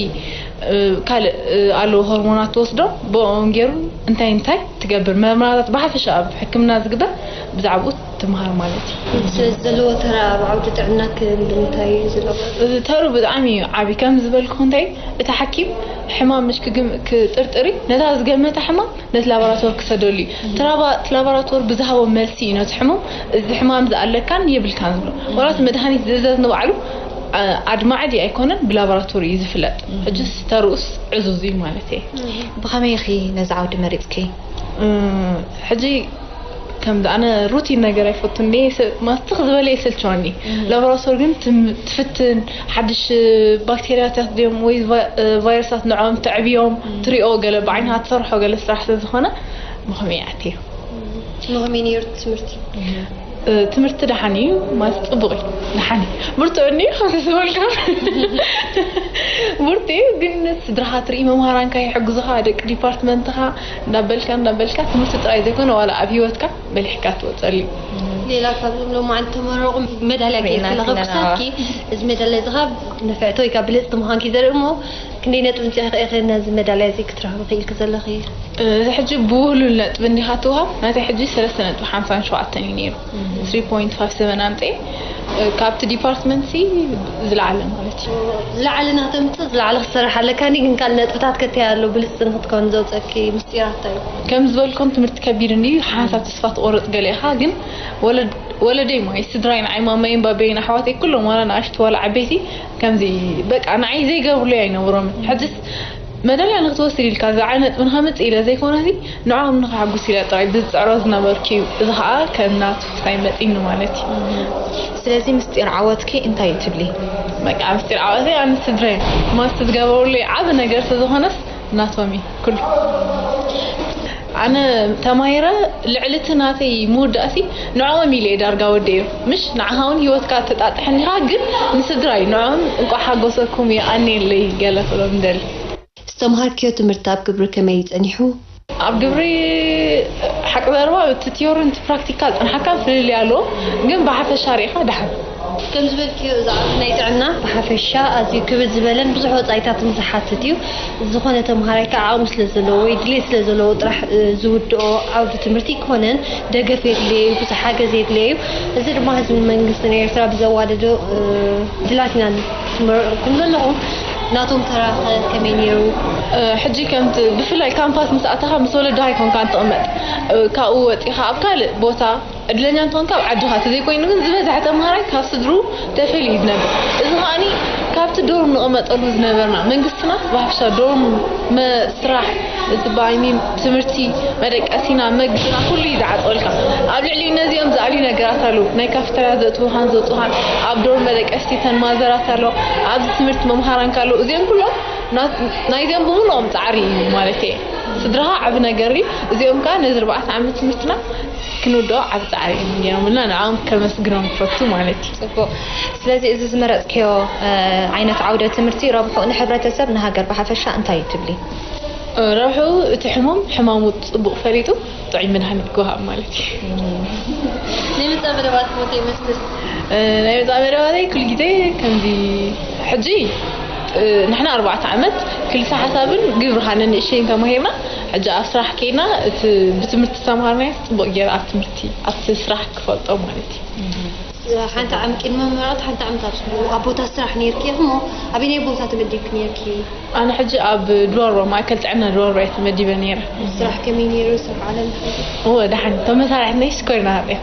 እ፣ ካልእ፣ እ፣ ኣለዉ ሆርሞናት ትወስዶ፣ ብኦም ገይሩ እንታይ እንታይ ትገብር፣ መርመራታት ብሓፈሻ ኣብ ሕክምና ዝግበር ብዛዕባኡ ትምሃር ማለት እዩ። ስለዚ ዘለዎ ተራ ኣብ ዓውዲ ጥዕና ክንዲ እንታይ እዩ ዝገብር? እ፣ ተርኡ ብጣዕሚ እዩ ዓብዪ። ከም ዝበልኩ እንታይ እዩ፣ እቲ ሓኪም ሕማም ምሽ ክግም-፣ ክጥርጥር እዩ፣ ነታ ዝገመታ ሕማም ነቲ ላቦራቶሪ ክሰደሉ እዩ። እቲ ላባ-፣ እቲ ላቦራቶሪ ብዝሃቦ መልሲ እዩ ነቲ ሕሙም፣ "እዚ ሕማም እዚ ኣለካን የብልካን" ዝብሎ። ዋላ እቲ መድሃኒት ዝእዘዝ ንባዕሉ፣ ኣ-፣ ኣድማዒ ድዩ ኣይኮነን ብላቦራቶሪ እዩ ዝፍለጥ። ሕጅስ ተርኡስ ዕዙዝ እዩ ማለት እየ። ብኸመይ ኢኺ ነዚ ዓውዲ መሪጽኪ? እ፣ ሕጂ ከምዚ ኣነ ሩቲን ነገር ኣይፈቱን እየ፣ ስ-፣ ማስትኽ ዝበለ የሰልቸወኒ። ላቦራቶሪ ግን ትም-፣ ትፍትን፣ ሓድሽ ባክቴርያታት ድዮም ወይ ቫ-፣ እ፣ ቫይረሳት ንዕኦም ተዕብዮም፣ ትሪኦ ገለ ብዓይንኻ ትሰርሖ ገለ ስራሕ ስለ ዝኾነ፣ ብኸመይ ኣትየ? ንኸመይ ነይሩ ትምህርቲ? ትምህርቲ ደሓን እዩ ማለት ጽቡቕ እዩ። ደሓን እዩ። ብርቱዕ እንድዩ ከምቲ ዝበልኩም። ብርቱዕ እዩ፣ ግን ስድራኻ ትርኢ፣ መምሃራንካ ይሕግዙኻ፣ ደቂ ዲፓርትመንትኻ እንዳበልካ እንዳበልካ ትምህርቲ ጥራይ ዘይኮነ ዋላ ኣብ ህይወትካ በሊሕካ ትወጸሉ እዩ። ሌላ ካብዞም ሎማዓንቲ ተመረቑ መዳልያ ከይርክለኸ ክሳትኪ እዚ መዳልያ እዚ ካብ ነፍዕቲ ወይ ካብ ብልፅቲ ምዃንኪ ዘርኢ እሞ ክንደይ ነጥቢ እንፂኺ ኢኺ ነዚ መዳልያ እዚ ክትረኽቢ ክኢልኪ ዘለኺ? እዚ ሕጂ ብውህሉል ነጥቢ እንዲኻ ትውሃብ ናተይ ሕጂ ሰለስተ ነጥቢ ሓምሳን ሸውዓተን እዩ ነይሩ። ስሪ ፖይንት ፋይቭ ሰቨን ኣምፀ ካብቲ ዲፓርትመንት ሲ ዝለዓለ ማለት እዩ። ዝለዓለ ናተምፅእ ዝለዓለ ክትሰርሕ ኣለካ ኒ ግን ካልእ ነጥብታት ከተይ ኣሎ ብልፅቲ ንክትከውን ዘውፀኪ ምስጢራት እንታይ እዩ? ከም ዝበልኩም ትምህርቲ ከቢድ እንድዩ ሓንሳብ ተስፋ ትቆርፅ ገለ ኢኻ ግን ወለድ ወለደይ ማይ ስድራይ ንዓይ ማማይን ባበይን ኣሕዋተይ ኩሎም ዋላ ንኣሽቱ ዋላ ዓበይቲ ከምዚ በቃ ንዓይ ዘይገብርለይ ኣይነብሮምን። ሕጅስ መዳልያ ንክትወስድ ኢልካ ዝዓይ ነጥቢ ንኸምፅእ ኢለ ዘይኮነሲ ንዕኦም ንኸሓጉስ ኢለ ጥራይ ብዝፅዕሮ ዝነበርኩ እዩ። እዚ ከዓ ከም ናቱ ሳይ መፂኒ ማለት እዩ። ስለዚ ምስጢር ዓወትኪ እንታይ እዩ ትብሊ? በቃ ምስጢር ዓወተይ ኣነ ስድራይ ማስት ዝገበሩለይ ዓብ ነገር ስለዝኾነስ ናቶም እዩ ኩሉ። ኣነ ተማሂረ ልዕሊ እቲ ናተይ ምውዳእሲ ንዕኦም ኢለ እየ ዳርጋ ወደዮ ምሽ ንዓኻ እውን ህይወትካ ተጣጥሐ እንዲኻ ግን ንስድራይ ንዕኦም እንቋዕ ሓጎሰኩም ይኣንየለይ ገለ ክብሎም ደሊ። ዝተምሃርክዮ ትምህርቲ ኣብ ግብሪ ከመይ እዩ ጸኒሑ? ኣብ ግብሪ ሓቂ ዘረባ እቲ ቲዮሪ እቲ ፕራክቲካል ጽንሓካ ፍልልይ ኣለዎ ግን ብሓፈሻ ርኢኻ ደሓን ከም ዝበልክዮ እዚ ኣብዚ ናይ ጥዕና ብሓፈሻ ኣዝዩ ክብድ ዝበለን ብዙሕ ወፃኢታትን ዝሓትት እዩ። ዝኾነ ተምሃራይ ከዓ ዓቕሚ ስለ ዘለዎ ወይ ድሌት ስለ ዘለዎ ጥራሕ ዝውድኦ ዓውዲ ትምህርቲ ኣይኮነን። ደገፍ የድልዮ እዩ፣ ብዙሕ ሓገዝ የድልዮ እዩ። እዚ ድማ ህዝብን መንግስትን ኤርትራ ብዘዋደዶ ድላት ኢና ትመርዕኩም ዘለኹም። ናቶም ተራ ኸ ከመይ ነይሩ? ሕጂ ከምቲ ብፍላይ ካምፓስ ምስ ኣተኻ ምስ ወለድኻ ኣይኮንካን ትቕመጥ። ካብኡ ወፂኻ ኣብ ካልእ ቦታ ዕድለኛ እንተኾንካ ኣብ ዓድኻ ተዘይኮይኑ ግን ዝበዝሐ ተምሃራይ ካብ ስድርኡ ተፈልዩ እዩ ዝነብር። እዚ ከዓኒ ካብቲ ዶርም ንቕመጠሉ ዝነበርና መንግስትና ብሓፈሻ ዶርም፣ ስራሕ፣ እቲ ባይኒ፣ ትምህርቲ፣ መደቀሲና፣ መግብና ኩሉ እዩ ዝዓፅወልካ። ኣብ ልዕሊ ነዚኦም ዝኣልዩ ነገራት ኣለዉ። ናይ ካፍተርያ ዘእትዉኻን ዘውፅኻን፣ ኣብ ዶርም መደቀስቲ ተን ማዘራት ኣለዋ። ኣብዚ ትምህርቲ መምሃራንካ ኣለዉ። እዚኦም ኩሎም ናይዚኦም ብምልኦም ፃዕሪ እዩ ማለት እየ። ስድራኻ ዓቢ ነገር እዩ። እዚኦም ከዓ ነዚ ኣርባዕተ ዓመት ትምህርትና ክንውድኦ ዓቢ ፃዕሪ እዮም ገይሮምልና። ንዕኦም ከመስግኖም ክፈቱ ማለት እዩ። ፅቡቕ። ስለዚ እዚ ዝመረፅክዮ ዓይነት ዓውደ ትምህርቲ ረብሑ ንሕብረተሰብ ንሃገር ብሓፈሻ እንታይ እዩ ትብሊ? ረብሑ እቲ ሕሙም ሕማሙ ፅቡቕ ፈሊጡ ጥዑይ መድሃኒት ክወሃብ ማለት እዩ። ናይ መፃ መደባት ሞተ ይመስል። ናይ መፃ መደባተይ ኩሉ ግዜ ከምዚ ሕጂ ንሕና ኣርባዕተ ዓመት ክልተ ሓሳብን ግብርኻን ንእሸይን ተማሂርና ሕጂ ኣብ ስራሕ ከይና እቲ ብትምህርቲ ዝተምሃርናዮ ፅቡቕ ገይረ ኣብ ትምህርቲ ኣብቲ ስራሕ ክፈልጦ ማለት እዩ። ሓንቲ ዓም ቅድሚ ምምራቕ ሓንቲ ዓመት ኣብ ኣብ ቦታ ስራሕ ነርኪ ኢኺ እሞ ኣበየናይ ቦታ ተመዲብኪ ነርኪ? ኣነ ሕጂ ኣብ ድዋርዋ ማእከል ጥዕና ድዋርዋ እየ ተመዲበ ነይረ። ስራሕ ከመይ ነይሩ? ስራሕ ዓለም ከመይ? እወ ደሓን ተመሳሪሕና ይስኮርና ሃብያ።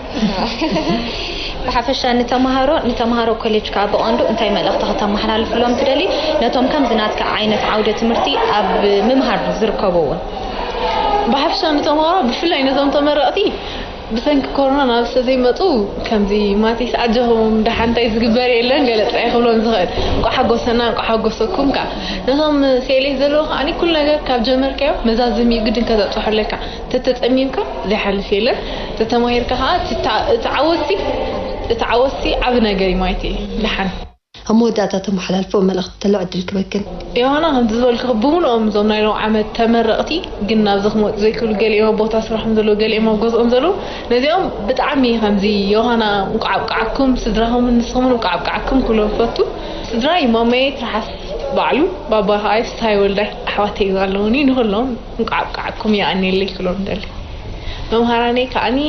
ብሓፈሻ ንተምሃሮ ንተምሃሮ ኮሌጅ ከዓ ብቐንዱ እንታይ መልእኽቲ ከተመሓላልፍሎም ትደሊ? ነቶም ከምዚ ናትካ ዓይነት ዓውደ ትምህርቲ ኣብ ምምሃር ዝርከቡ እውን። ብሓፈሻ ንተምሃሮ ብፍላይ ነቶም ተመረቕቲ ብሰንኪ ኮሮና ናብ ዝተዘይመፁ ከምዚ ማቲስ ኣጀኹም ደሓንታይ ዝግበር የለን ገለ ጥራይ ክብሎም ዝኽእል እንቋ ሓጎሰና እንቋ ሓጎሰኩም ከ ነቶም ሴሌት ዘለዎ ከዓኒ ኩሉ ነገር ካብ ጀመርካዮ መዛዘሚኡ ግድን ከተብፅሖ ኣለካ ተተፀሚምካ ዘይሓልፍ የለን ተተማሂርካ ከዓ እቲ ዓወትሲ እቲ ዓወትሲ ዓብ ነገር እዩ ማለት እዩ ደሓን ኣብ መወዳእታ ተመሓላልፎ መልእኽቲ ተሎ ዕድል ክበክን። ዮሃና ከምቲ ዝበልኩኺ ብምልኦም እዞም ናይ ሎም ዓመት ተመረቕቲ ግን ናብዚ ክመፁ ዘይክእሉ ገሊኦም ኣብ ቦታ ስርሖም ዘለዉ ገሊኦም ኣብ ገዝኦም ዘለዉ ነዚኦም ብጣዕሚ ከምዚ ዮሃና እንቋዕ ኣብቃዓኩም ስድራኹምን ንስኹምን እንቋዕ ኣብቃዓኩም ክብሎም እፈቱ። ስድራይ ማማየ ትርሓስ ባዕሉ ባባ ከኣ ይፍስሃይ ወልዳይ ኣሕዋተይ ኣለዉኒ ንኹሎም እንቋዕ ኣብቃዓኩም የቐንየለይ ክብሎም እደሊ። መምሃራነይ ከኣኒ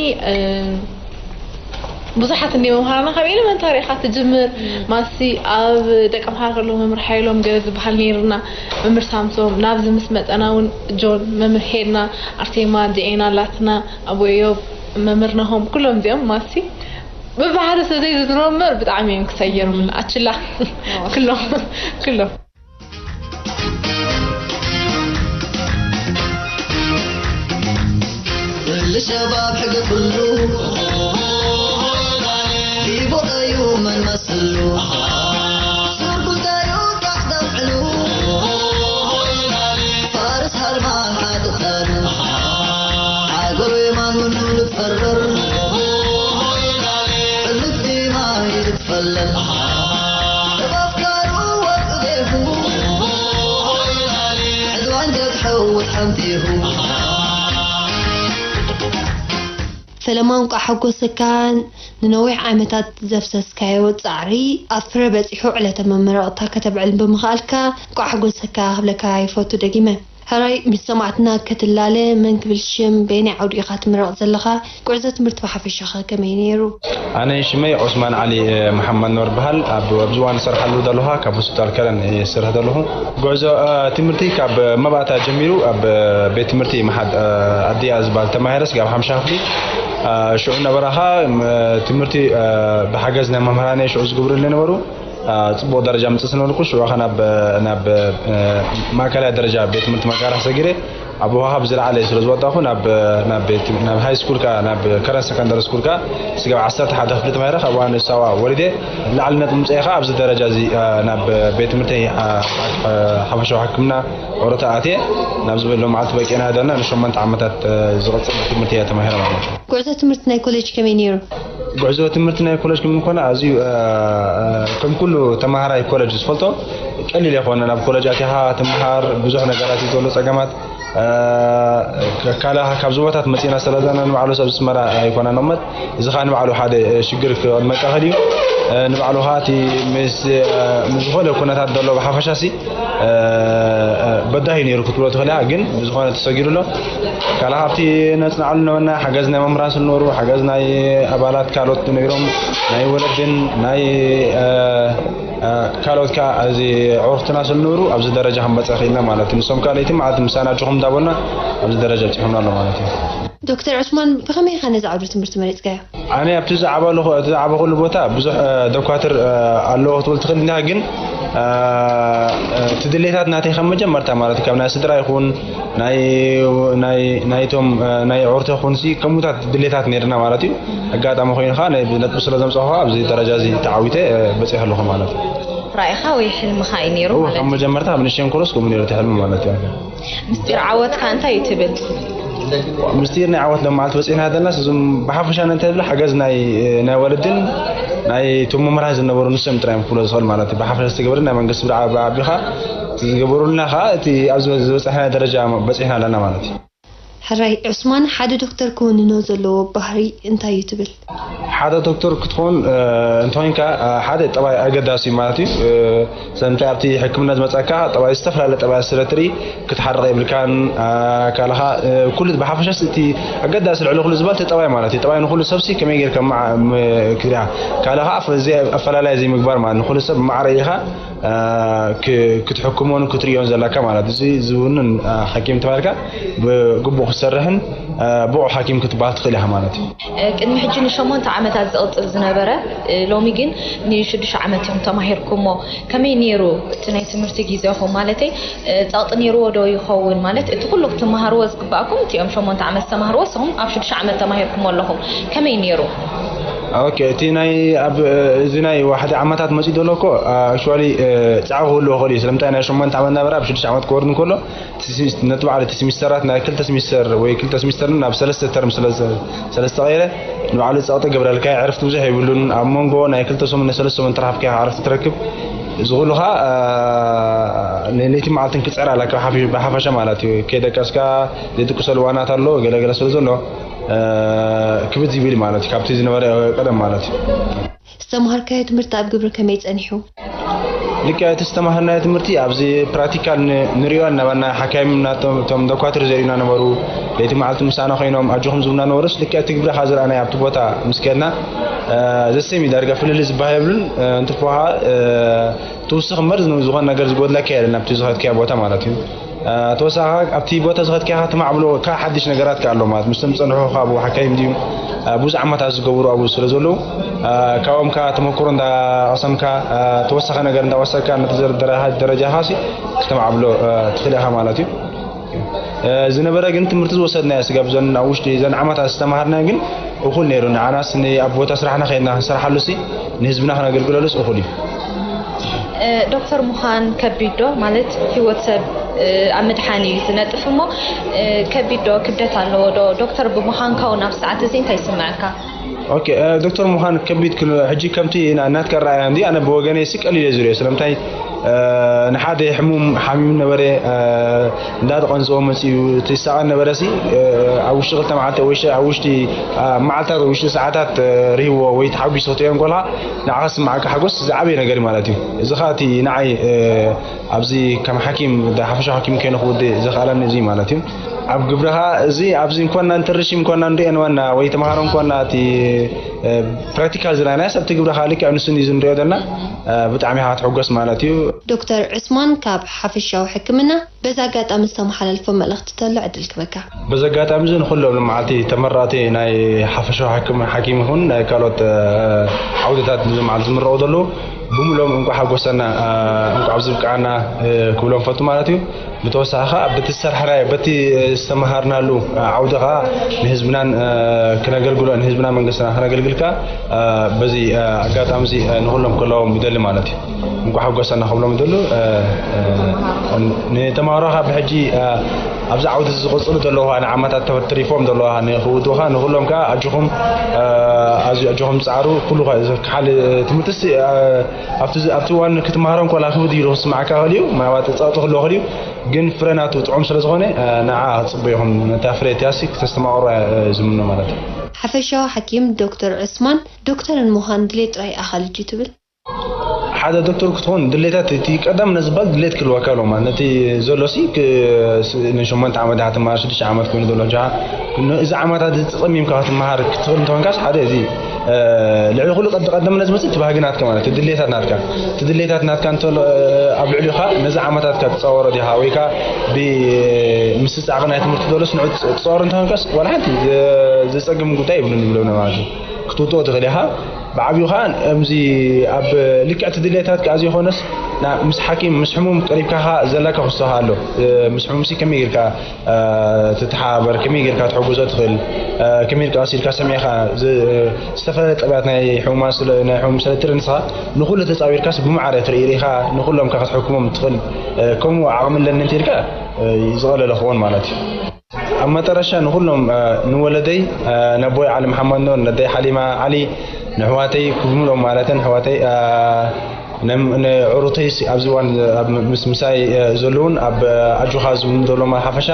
ብዙሓት እንድዮም መምሃራና ካብ ኤለመንታሪ ኢኻ ትጅምር ማሲ ኣብ ደቂ ኣምሓራ ከለዉ መምህር ሓይሎም ገለ ዝበሃል ነይርና መምህር ሳምሶም ናብዚ ምስ መፀና እውን ጆን መምህር ሄድና ኣርሴማ ጀኤና ላትና ኣቦዮብ መምህር ናሆም ኩሎም እዚኦም ማሲ በብሓደ ሰብ ዘይዝዝኖ እምበር ብጣዕሚ እዮም ክሳይ ገይሮምና ኣችላ ኩሎም ኩሎም ልሸባብ ሕገ ኩሉ ሂቦጠዩ መን መስሉ ሱር ጉዳዩ ጣዕዳም ዕሉ ፋርስ ሃርማን ሓጥኸን ተባፍካሩ ወጽሌኹ ዕድዋን ዘትሐውት ሓምቲኹ። ፈለማ እንቋዕ ሓጎሰካ። ንነዊሕ ዓመታት ዘፍሰስካዮ ጻዕሪ ኣብ ፍረ በጺሑ ዕለተ መመረቕታ ከተብዕል ብምኽኣልካ እንቋዕ ሓጎሰካ ክብለካ ይፈቱ ደጊመ። ሕራይ ምስ ሰማዕትና ክትላለ መን ክብል ሽም በየናይ ዓውዲ ኢኻ ትምረቕ ዘለኻ? ጉዕዞ ትምህርቲ ብሓፈሻኸ ከመይ ነይሩ? ኣነ ሽመይ ዑስማን ዓሊ መሓመድ ኑር በሃል። ኣብ ኣብዚ እዋን ዝሰርሓሉ ዘለኹ ካብ ሆስፒታል ከረን እየ ዝሰርሕ ዘለኹ። ጉዕዞ ትምህርቲ ካብ መባእታ ጀሚሩ ኣብ ቤት ትምህርቲ መሓድ ኣድያ ዝበሃል ተማሂረ ስጋብ ሓምሻ ክፍሊ ሽዑ ነበራኻ ትምህርቲ ብሓገዝ ናይ መምህራን ሽዑ ዝግብሩ ዝነበሩ። ፅቡቕ ደረጃ ምፅእ ስነበልኩ ሽዑ ኸ ናብ ናብ ማእከላይ ደረጃ ቤት ትምህርቲ መጋራ ሰጊረ ኣብ ወሃብ ዝለዓለ ስለ ዝወጣኹ ናብ ናብ ቤት ናብ ሃይ ስኩል ከኣ ናብ ከረን ሰከንደሪ ስኩል ከኣ ስጋብ ዓሰርተ ሓደ ክፍሊ ተማሂረ ካብ ዋን ሳዋ ወሪደ ላዕሊ ነጥቢ ምፅኤ ኸኣ ኣብዚ ደረጃ እዚ ናብ ቤት ትምህርቲ ሓፈሻዊ ሕክምና ኦሮታ ኣትየ ናብዚ ሎም መዓልቲ በቂዕና ደና ንሸሞንተ ዓመታት ዝቕፅል ትምህርቲ እየ ተማሂረ ማለት እዩ። ጉዕዞ ትምህርቲ ናይ ኮሌጅ ከመይ ነይሩ? ጉዕዞ ትምህርቲ ናይ ኮለጅ ክምኮነ ኣዝዩ ከም ኩሉ ተማሃራይ ኮለጅ ዝፈልጦ ቀሊል ኣይኮነን። ኣብ ኮለጅ ኣቲኻ ትምሃር ብዙሕ ነገራት እዩ ዘሎ ጸገማት። ካልእ ካብ ዞባታት መጺና ስለ ዘለና ንባዕሉ ሰብ ኣስመራ ኣይኮና ንቕመጥ። እዚ ኸኣ ንባዕሉ ሓደ ሽግር ክቕድመካ ይኽእል እዩ። ንባዕሉ ኸኣ እቲ ምስ ምስ ዝኾነ ኩነታት ዘሎ ብሓፈሻሲ በዳሂ ነይሩ ክትብሎ ትኽእል ኢኻ። ግን ብዝኾነ ተሰጊሩ ኣሎ። ካልእ ካብቲ ነጽንዓሉ ነበና ሓገዝ ናይ መምህራን ስለ ዝነበሩ ሓገዝ ናይ ኣባላት ካልኦት ነይሮም ናይ ወለድን ናይ ካልኦት ከኣ እዚ ዕርክትና ስለ ዝነበሩ ኣብዚ ደረጃ ክንበጽሕ ክኢልና ማለት እዩ። ንሶም ከኣ ለይቲ መዓልቲ ምሳና ኣጆኹም እንዳበልና ኣብዚ ደረጃ ኣብጺሖምና ኣሎ ማለት እዩ። ዶክተር ዑስማን ብኸመይ ኢኻ ነዚ ዓውዲ ትምህርቲ መሪጽካዮ? ኣነ ኣብቲ ዝዓበኹሉ ቦታ ብዙሕ ደኳትር ኣለዎ ክትብል ትኽእል እንዲኻ ግን እቲ ድሌታት ናተይ ካብ መጀመርታ ማለት እዩ ካብ ናይ ስድራ ይኹን ናይ ናይ ናይቶም ናይ ኣዕሩኽተይ ይኹን ሲ ከምኡታት ድሌታት ነይርና ማለት እዩ ኣጋጣሚ ኮይኑ ከዓ ናይ ነጥቢ ስለ ዘምፀኹ ከዓ ኣብዚ ደረጃ እዚ ተዓዊተ በፂሐ ኣለኹ ማለት እዩ ራኢኻ ወይ ሕልምኻ እዩ ነይሩ እወ ማለት ካብ እዩ መጀመርታ ካብ ንእሽተይ እንከሎስ ከምኡ ነይሩ እቲ ሕልሚ ማለት እዩ ምስጢር ዓወትካ እንታይ እዩ ትብል? ምስጢር ናይ ዓወት ሎም መዓልቲ በፂሕና ዘለና እዞም ብሓፈሻ እንተብል ሓገዝ ናይ ናይ ወለድን ናይ ቶም መምህራን ዝነበሩ ንሶም ጥራይ እዮም ክብሎ ዝኽእል ማለት እዩ ብሓፈሻ ዝተገብረ ናይ መንግስቲ ብዓቢኻ ዝገበሩልና ከዓ እቲ ኣብዚ ዝበፃሕናዮ ደረጃ በፂሕና ኣለና ማለት እዩ ሕራይ ዑስማን ሓደ ዶክተር ክውንኖ ዘለዎ ባህሪ እንታይ እዩ ትብል? ሓደ ዶክተር ክትኾን እንተኾይንካ ሓደ ጠባይ ኣገዳሲ እዩ ማለት እዩ ስለምንታይ ኣብቲ ሕክምና ዝመፀካ ጠባይ ዝተፈላለየ ጠባይ ስለ ትርኢ ክትሓርቕ የብልካን ካልኻ ኩሉ ብሓፈሻስ እቲ ኣገዳሲ ልዕሊ ኩሉ ዝበሃል እቲ ጠባይ ማለት እዩ ጠባይ ንኩሉ ሰብሲ ከመይ ጌርካ ክትሪኣ ካልኻ ኣፈላለየ ዘይምግባር ማለት ንኩሉ ሰብ ማዕረ ኢኻ ክትሕክሞን ክትርእዮን ዘለካ ማለት እዚ ዝውንን ሓኪም ተባልካ ብግቡእ ክትሰርሕን ብቑዕ ሓኪም ክትበሃል ትኽእል ኢኻ ማለት እዩ። ቅድሚ ሕጂ ንሸሞንተ ዓመታት ዝቕጽል ዝነበረ ሎሚ ግን ንሽዱሽተ ዓመት ኢኹም ተማሂርኩሞ። ከመይ ነይሩ እቲ ናይ ትምህርቲ ግዜኹም? ማለተይ ጸቕጢ ነይርዎ ዶ ይኸውን? ማለት እቲ ኩሉ ክትመሃርዎ ዝግባእኩም እቲኦም ሸሞንተ ዓመት ዝተማህርዎ ንስኹም ኣብ ሽዱሽተ ዓመት ተማሂርኩሞ ኣለኹም። ከመይ ነይሩ? ኦኬ እቲ ናይ ኣብ እዚ ናይ ዋሕዲ ዓመታት መጺኡ ዘሎ እኮ actually ጸቕጢ ክህልዎ ይኽእል እዩ። ስለምንታይ ናይ ሸሞንተ ዓመት ናበራ ኣብ ሽዱሽተ ዓመት ክወርድ እንከሎ ነቲ በዓል እቲ ስሚስተራት ናይ ክልተ ስሚስተር ወይ ክልተ ስሚስተር ናብ ሰለስተ ተርም ስለ ዝተቐየረ ንባዕሉ ጸቕጢ ገብረልካ ዕረፍቲ ብዙሕ የብሉን ኣብ መንጎ ናይ ክልተ ሰሙን ናይ ሰለስተ ሰሙን ተራኽብካ ኢኻ ዕረፍቲ ትረክብ እዚ ኩሉ ኸዓ ለይቲ መዓልትን ክጸር ኣለካ ብሓፈሻ ማለት እዩ ከይደቀስካ ዘይድቅሰሉ ዋናት ኣሎ ገለገለ ስለ ዘሎ ክብድ ይብል ማለት እዩ ካብቲ ዝነበረ ቀደም ማለት እዩ ዝተምሃርካዮ ትምህርቲ ኣብ ግብሪ ከመይ ጸኒሑ? ልክዕ እቲ ዝተምሃርናዮ ትምህርቲ ኣብዚ ፕራክቲካል ንሪኦ እናበልና ሓካይም ናቶም እቶም ዶኳትር ዘርእዩና ነበሩ ለይቲ መዓልቲ ምሳና ኮይኖም ኣጆኹም ዝብሉና ነበሩስ ልክዕ እቲ ግብሪ ካብ ዝረኣናዮ ኣብቲ ቦታ ምስ ከድና ዘሰም እዩ ዳርጋ ፍልልይ ዝበሃል የብሉን እንትርፎ ከዓ ትውስኽ እምበር ዝኾነ ነገር ዝጎድለካ የለን ኣብቲ ዝኸድካዮ ቦታ ማለት እዩ ተወሳኺ ኣብቲ ቦታ ዝኸድካዮ ተማዕብሎ ካብ ሓድሽ ነገራት ከ ኣሎ ማለት ምስቶም ዝፀንሑ ካብ ሓካይም ድዩ ብዙሕ ዓመታት ዝገበሩ ኣብኡ ስለ ዘለዉ ካብኦም ከ ተመክሮ እንዳቐሰምካ ተወሳኺ ነገር እንዳወሰድካ ነቲ ደረጃኻ ሲ ክተማዕብሎ ትኽእል ኢኻ ማለት እዩ ዝነበረ ግን ትምህርቲ ዝወሰድናዮ ስጋብ ዘን ኣብ ውሽጢ ዘን ዓመታት ዝተምሃርናዮ ግን እኹል ነይሩ ንዓናስ ኣብ ቦታ ስራሕና ከይድና ክንሰርሓሉ ሲ ንህዝብና ክነገልግለሉስ እኹል እዩ ዶክተር ምዃን ከቢድ ዶ? ማለት ህይወት ሰብ ኣብ ምድሓን እዩ ዝነጥፍ እሞ ከቢድ ዶ? ክብደት ኣለዎ ዶ? ዶክተር ብምዃንካ እውን ኣብዚ ሰዓት እዚ እንታይ ይስምዐካ? ኦኬ፣ እ፣ ዶክተር ምዃን ከቢድ ክን-፣ ሕጂ ከምቲ ና-፣ ናትካ ኣረኣእያ እንዲ ኣነ ብወገነይ ሲ ቀሊል እየ ዝሪኦ። ስለምንታይ፣ እ፣ ንሓደ ሕሙም ሓሚም ነበረ፣ እ፣ እንዳተቐንዝቦ መጺኡ እቲ ዝሳቐ ነበረ ሲ፣ እ፣ ኣብ ውሽጢ ክልተ መዓልቲ ወይ ሸ-፣ ኣብ ውሽጢ፣ እ፣ መዓልታት ወይ ውሽጢ ሰዓታት፣ እ፣ ርሂብዎ ወይ ተሓጒሱ ክትሪኦ እንኮልካ ንዓኻ ዝስምዓካ ሓጎስ ዝዓበየ ነገር እዩ ማለት እዩ። እዚ ኸኣ እቲ ንዓይ፣ እ፣ ኣብዚ ከም ሓኪም፣ ዳ-፣ ሓፈሻዊ ሓኪም ኮይነ ክውድእ ዘኽኣለኒ እዚ ማለት እዩ። ኣብ ግብርኻ እዚ ኣብዚ እንኮና እንትርሽም እንኮና ንሪኦ ንዋና ወይ ተምሃሮ እንኮና እቲ፣ እ፣ ፕራክቲካል ዝረኣናዮ ሰብ እቲ ግብርኻ ልክዕ ንሱ እዩ ንሪኦ ዘለና፣ እ፣ ብጣዕሚ ኢኻ ክትሕጎስ ማለት እዩ። ዶክተር ዑስማን ካብ ሓፈሻዊ ሕክምና በዚ ኣጋጣሚ ዝተመሓላልፎ መልእኽቲ ተሎ ዕድል ክበካ። በዚ ኣጋጣሚ እዚ ንኹሎም መዓልቲ ተመረቕቲ ናይ ሓፈሻዊ ሓኪም፣ ሓኪም ይኹን ናይ ካልኦት፣ እ፣ ዓውድታት እዚ መዓልቲ ዝምረቑ ዘለዉ ብምሎም እንቋዕ ሓጎሰና፣ እ፣ እንቋዕ ኣብዚ ብቅዓና፣ እ፣ ክብሎም ፈቱ ማለት እዩ። ብተወሳኺ ኸኣ በቲ ዝሰርሕናዮ፣ በቲ ዝተመሃርናሉ ዓውዲ ኸኣ ንህዝብናን፣ እ፣ ክነገልግሎ፣ ንህዝብና መንግስትና ክነገልግል ከኣ፣ እ፣ በዚ፣ እ፣ ኣጋጣሚ እዚ፣ እ፣ ንኹሎም ክለዎም ይደሊ ማለት እዩ። እንቋዕ ሓጎሰና ክብሎም ይደሉ። እ፣ እ፣ ንተምሃሮ ኸኣ ብሕጂ፣ እ፣ ኣብዚ ዓውዲ እዚ ዝቕጽሉ ዘለዉ ኸኣ ንዓመታት ተሪፎም ዘለዉ ኸኣ ንኽውድኡ ኸኣ ንኹሎም ከኣ ኣጆኹም፣ እ፣ ኣዝዩ ኣጆኹም ጻዕሩ። ኩሉ ኸኣ እዚ ክሓል ትምህርትሲ፣ እ፣ ኣብቲ ዝ-፣ ኣብቲ እዋን ክትመሃሮም ኮላ ክብድ ኢሉ ክስምዓካ ይኽእል እዩ፣ ምናልባት ጸቕጢ ክህልዎ ይኽእል እዩ፣ ግን ፍረ ናቱ ጥዑም ስለ ዝኾነ፣ እ፣ ንዓ ክትጽበዩ ኢኹም፣ ነታ ፍረ እቲኣሲ ክተስተማቕሩዋ፣ እ፣ ዝምኖ ማለት እዩ። ሓፈሻዊ ሓኪም ዶክተር ዑስማን፣ ዶክተር ንምዃን ድሌት ጥራይ ኣኻልጅ እዩ ትብል? ሓደ ዶክተር ክትኾን ድሌታት፣ እቲ ቀዳም ነዝባል ድሌት ክህልወካ ኣለዎ ማለት፣ ነቲ ዘሎሲ ክ-፣ ስ-፣ ንሸሞንተ ዓመት ዲኻ ትመሃር፣ ሽዱሽተ ዓመት ኮይኑ ዘሎ ጃ፣ ን-፣ እዚ ዓመታት እዚ ተጸሚምካ ክትመሃር ክትኽእል እንተኾንካስ ሓደ እዚ እ፣ ልዕሊ ኩሉ ቀድ-፣ ቀደም ነዚ መጽእ እቲ ባህጊ ናትካ ማለት እዩ፣ ድሌታት ናትካ። እቲ ድሌታት ናትካ እንተሎ፣ እ፣ ኣብ ልዕሊኻ ነዚ ዓመታትካ ትጻወሮ ዲኻ ወይ ከኣ ብ-፣ ምስጻዕቂ ናይ ትምህርቲ ዶሎስ ንዑ ትጽ-፣ ትጻወሮ እንተኾንካስ ዋላ ሓንቲ ዘ-፣ ዘጸግም ጉዳይ የብሉን ይብለና ማለት እዩ። ክትውድኦ ትኽእል ኢኻ። ብዓቢኡ ኸኣ እምዚ ኣብ ልክዕ እቲ ድሌታትካ ዘይኮነስ ና-፣ ምስ ሓኪም፣ ምስ ሕሙም ቀሪብካ ኸኣ ዘለካ ክስተውሃሎ። እ፣ ምስ ሕሙምሲ ከመይ ጌርካ እ፣ ትተሓባበር፣ ከመይ ጌርካ ትሕግዞ ትኽእል፣ እ፣ ከመይ ኢልካ ቀስ ኢልካ ሰሚዕካ፣ ዝ-፣ ዝተፈላለየ ጠባያት ናይ ሕሙማት ስለ፣ ናይ ሕሙም ስለ ትርኢ ንስኻ፣ ንኹሉ ተጻዊርካስ ብማዕረ ትርኢ ኢኻ፣ ንኹሎም ከ ክትሕክሞም ትኽእል፣ እ፣ ከምኡ ዓቕሚ ኣለኒ እንተ ኢልካ፣ እ፣ ዝቐለለ ክኸውን ማለት እዩ። ኣብ መጠረሻ ንኹሎም፣ እ፣ ንወለደይ፣ እ፣ ነቦይ ዓሊ መሓመድ ኖር፣ ነደይ ሓሊማ ዓሊ፣ ንኣሕዋተይ ክብሎም ማለተን ኣሕዋተይ፣ እ፣ ንም-፣ ንዕሩተይ ሲ-፣ ኣብዚ እዋን ኣብ ም-፣ ምስ ምሳይ፣ እ፣ ዘለውን ኣብ፣ እ፣ ኣጆኻ ዝብሉን ዘለዎም ኣብ ሓፈሻ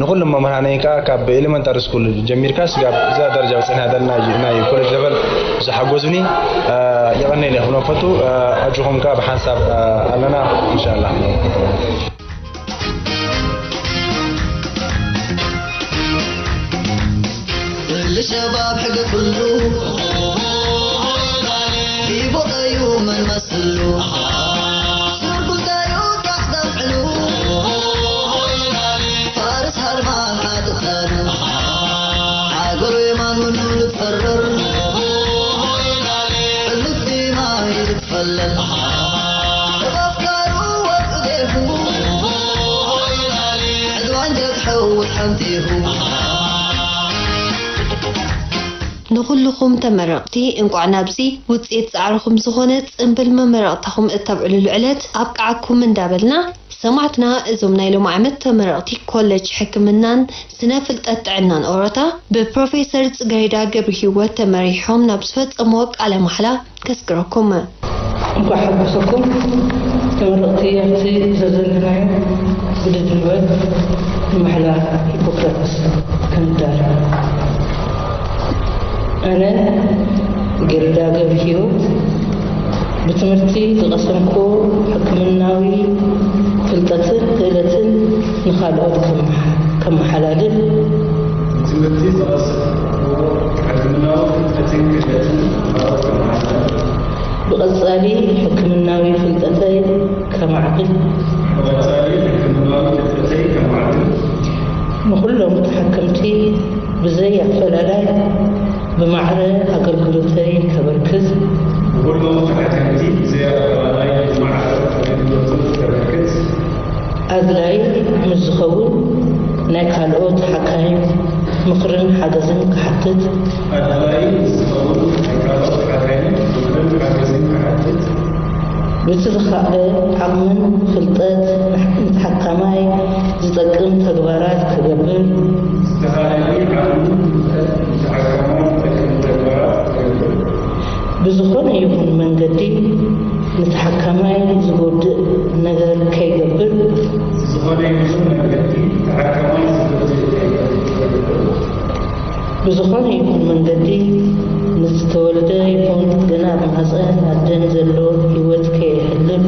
ንኹሎም መምህራነይ ከኣ ካብ ኤሌመንታሪ ስኩል ጀሚርካ ስጋብ እዛ ደረጃ በጺሕና ዘለና ናይ ኮሌጅ ለቨል ዝሓገዙኒ፣ እ፣ የቐንየለይ ክብሎም ፈቱ። እ፣ ኣጆኹም ከኣ ብሓንሳብ፣ እ፣ ኣለና ኢንሻላህ። ኩሉ ሸባብ ሕገ ኩሉ ሂቦ እዩ መን መስሉ። ሱር ጉዳዩ ጥራሕ ዘምዕሉ። ፋርስ ሃርማን ሓጥጠን። ሃገሩ የማን ምኑ ልትፈረር። ሕሉፍ ዲማ ይልትፈለል። ብኣፍቃሩ ወርቂ ጌርኩ። ዕድዋን ጀግሐው ሓንቲኹ። ንኹልኹም ተመረቕቲ እንቋዕ ናብዚ ውጽኢት ጻዕርኹም ዝኾነ ጽምብል መመረቕታኹም እተብዕሉሉ ዕለት ኣብቅዓኩም እንዳበልና፣ ሰማዕትና እዞም ናይ ሎሚ ዓመት ተመረቕቲ ኮሌጅ ሕክምናን ስነ ፍልጠት ጥዕናን ኦሮታ ብፕሮፌሰር ጽጌረዳ ገብረሂወት ተመሪሖም ናብ ዝፈጸምዎ ቃለ ማሕላ ከስግረኩም። እንኳዕ ሓጎሰኩም። ተመረቕቲ ኣብቲ ዘዘለናዮ ውድድር ንበል ንማሕላ ሂፖክራተስ ክንዳረ። ኣነ ጌርዳ ገብረሂወት ብትምህርቲ ዝቐሰምኩዎ ሕክምናዊ ፍልጠትን ክእለትን ንኻልኦት ከመሓ-፣ ከመሓላልፍ፣ ብትምህርቲ ዝቐሰምኩዎ ሕክምናዊ ፍልጠትን ክእለትን ንኻልኦት ከመሓላልፍ፣ ብቐጻሊ ሕክምናዊ ፍልጠተይ ከማዕብል፣ ብቐጻሊ ሕክምናዊ ፍልጠተይ ከማዕብል፣ ንኹሎም ተሓከምቲ ብዘይ ኣፈላላይ ብማዕረ ኣገልግሎተይ ከበርክት፣ ንኹሎም ተሓከምቲ ብዘይ ኣፈላላይ ብማዕረ ኣገልግሎተይ ከበርክት፣ ኣድላይ ምስ ዝኸውን ናይ ካልኦት ሓካይም ምኽርን ሓገዝን ክሓትት፣ ኣድላይ ምስ ዝኸውን ናይ ካልኦት ሓካይም ምኽርን ሓገዝን ክሓትት፣ በቲ ዝኸኣለ ዓቕምን ፍልጠት ንተሓካማይ ዝጠቅም ተግባራት ክገብር፣ ዝተኻእለኒ ዓቕምን ፍልጠት ንተሓካማይ ዝጠቅም ተግባራት ብዝኾነ ይኹን መንገዲ ንተሓካማይ ዝጎድእ ነገር ከይገብር። ዝኾነ ይኹን መንገዲ ተሓካማይ ዝጎድእ ከይገብር። ብዝኾነ ይኹን መንገዲ ንዝተወልደ ይኹን ገና ኣብ ማህፀን ኣደን ዘሎ ህይወት ከየሕልፍ።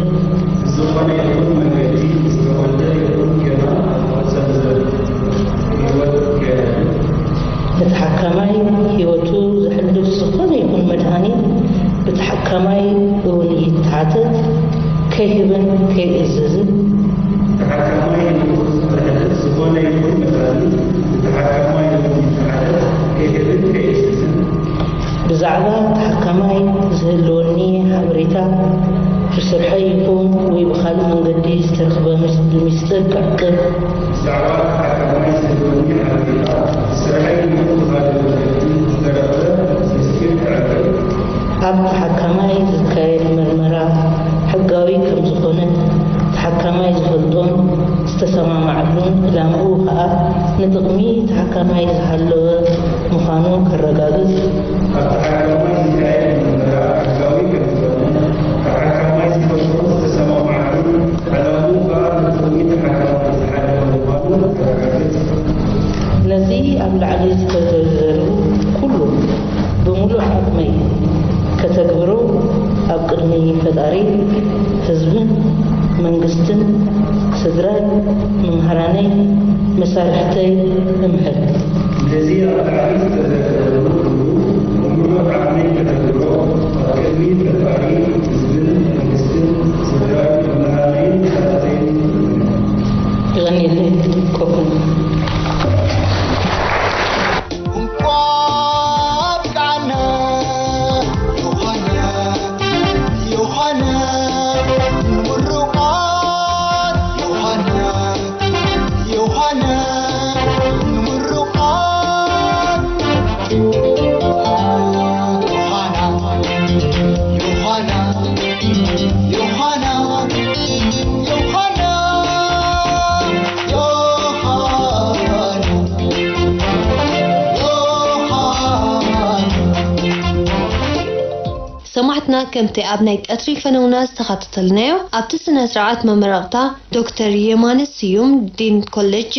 ዝኾነ ይኹን መንገዲ ዝተወልደ ይኹን ገና ኣብ ማህፀን ዘሎ ህይወት ከየሕልፍ። ንተሓካማይ ህይወቱ ዘሕልፍ ዝኾነ ይኹን መድሃኒት ብተሓካማይ እውን ይተሓተት፣ ከይህብን ከይእዝዝን። ተሓካማይ ህይወቱ ዘሕልፍ ዝኾነ ይኹን መድሃኒት ብተሓካማይ እውን ይተሓተት፣ ከይህብን ከይእዝዝን። ብዛዕባ ተሓካማይ ዝህልወኒ ሓበሬታ ብስርሐይ ይኹን ወይ ብኻልእ መንገዲ ዝተረኽበ ምስ- ሚስጥር ክዕቅብ። ብዛዕባ ተሓካማይ ዝህልወኒ ሓበሬታ ብስርሐይ ይኹን ብኻልእ መንገዲ ዝተረኽበ ሚስጥር ክዕቅብ። ኣብ ተሓካማይ ዝካየድ መርመራ ሕጋዊ ከም ዝኾነ ተሓካማይ ዝፈልጦን ዝተሰማማዓሉን ዕላምኡ ኸኣ ንጥቕሚ ተሓካማይ ዝሃለወ ምዃኑ ከረጋግጽ። ኣብ ተሓካማይ ዝካየድ ምርመራ ሕጋዊ ከም ዝኾነ ተሓካማይ ዝፈልጦን ዝተሰማማዓሉን ዕላምኡ ኸኣ ንጥቕሚ ተሓካማይ ዝሓለወ ምዃኑ ከረጋግጽ። ነዚ ኣብ ላዕሊ ዝተዘርዘሩ ኩሉ ብምሉእ ዓቕመይ ከተግብሮ ኣብ ቅድሚ ፈጣሪ፣ ህዝብን መንግስትን፣ ስድራይ፣ መምሃራነይ፣ መሳርሕተይ እምሕል። ነዚ ኣብ ላዕሊ ዝተዘርዘሩ ኩሉ ብምሉእ ዓቕመይ ከተግብሮ ኣብ ቅድሚ ፈጣሪ፣ ህዝብን መንግስትን፣ ስድራይ፣ መምሃራነይን መሳርሕተይን እምሕል። የቐንየለይ። ኮፍ ንበል። እንኳን ኣብቃዓና ዮሃና፣ ዮሃና ንምርቃት ዮሃና፣ ዮሃና ንምርቃት ዮሃና፣ ዮሃና፣ ዮሃና፣ ዮሃና፣ ዮሃና። ሰማዕትና፣ ከምቲ ኣብ ናይ ቀትሪ ፈነውና ዝተኻተተልናዮ፣ ኣብቲ ስነ ስርዓት መመረቕታ ዶክተር የማነ ስዩም፣ ዲን ኮሌጅ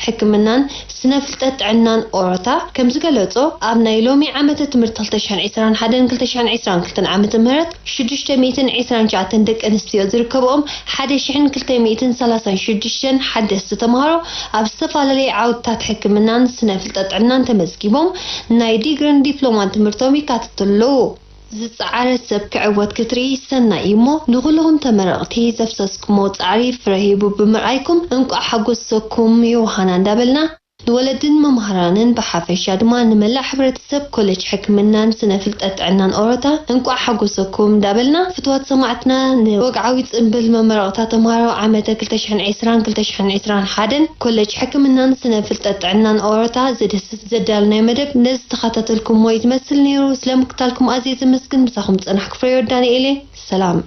ሕክምናን ስነ ፍልጠት ጥዕናን ኦሮታ፣ ከም ዝገለጾ፣ ኣብ ናይ ሎሚ ዓመተ ትምህርቲ ክልተ ሽሕን ዕስራን ሓደን ክልተ ሽሕን ዕስራን ክልተን ዓመተ ምህረት ሽዱሽተ ሚእትን ዕስራን ትሽዓተን ደቂ ኣንስትዮ ዝርከብኦም ሓደ ሽሕን ክልተ ሚእትን ሰላሳን ሽዱሽተን ሓደስቲ ተምሃሮ ኣብ ዝተፈላለዩ ዓውድታት ሕክምናን ስነ ፍልጠት ጥዕናን ተመዝጊቦም ናይ ዲግርን ዲፕሎማን ትምህርቶም ይካተቱ ኣለዉ። ዝጸዓረ ሰብ ክዕወት ክትርኢ ሰናይ እዩ እሞ፣ ንኹልኹም ተመረቕቲ ዘፍሰስኩሞ ጻዕሪ ፍረ ሂቡ ብምርኣይኩም እንቋዕ ሓጎሰኩም ዮሃና እንዳበልና፣ ንወለድን መምሃራንን ብሓፈሻ ድማ ንመላእ ሕብረተሰብ ኮሌጅ ሕክምናን ስነ ፍልጠት ጥዕናን ኦሮታ እንቋዕ ሓጎሰኩም እንዳበልና፣ ፍትዋት ሰማዕትና ንወግዓዊ ጽንብል መመረቕታ ተምሃሮ ዓመተ ክልተ ሽሕን ዕስራን ክልተ ሽሕን ዕስራን ሓደን ኮሌጅ ሕክምናን ስነ ፍልጠት ጥዕናን ኦሮታ ዘድህስስ ዘዳለናዮ መደብ ነዚ ዝተኸታተልኩሞ እዩ ዝመስል ነይሩ። ስለ ምክታልኩም ኣዝየ ዘመስግን። ምሳኹም ዝጸናሕኩ ፍሬህይወት ዳንኤል እየ። ሰላም።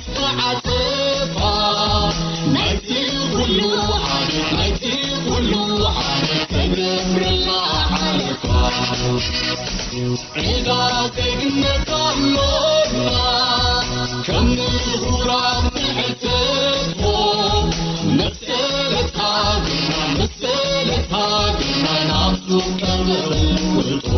ተዓጸፋ ናይቲ ኩሉ ዓመት፣ ናይቲ ኩሉ ዓመት ተገብረላ ሓለፋ። ዕዳ ዜግነት ኣሎና ከም ምሁራት ንሕተትዎ። መሰለት ሃገርና፣ መሰለት ሃገርና ናብ ሱቕ ቀርበሉ እቶ።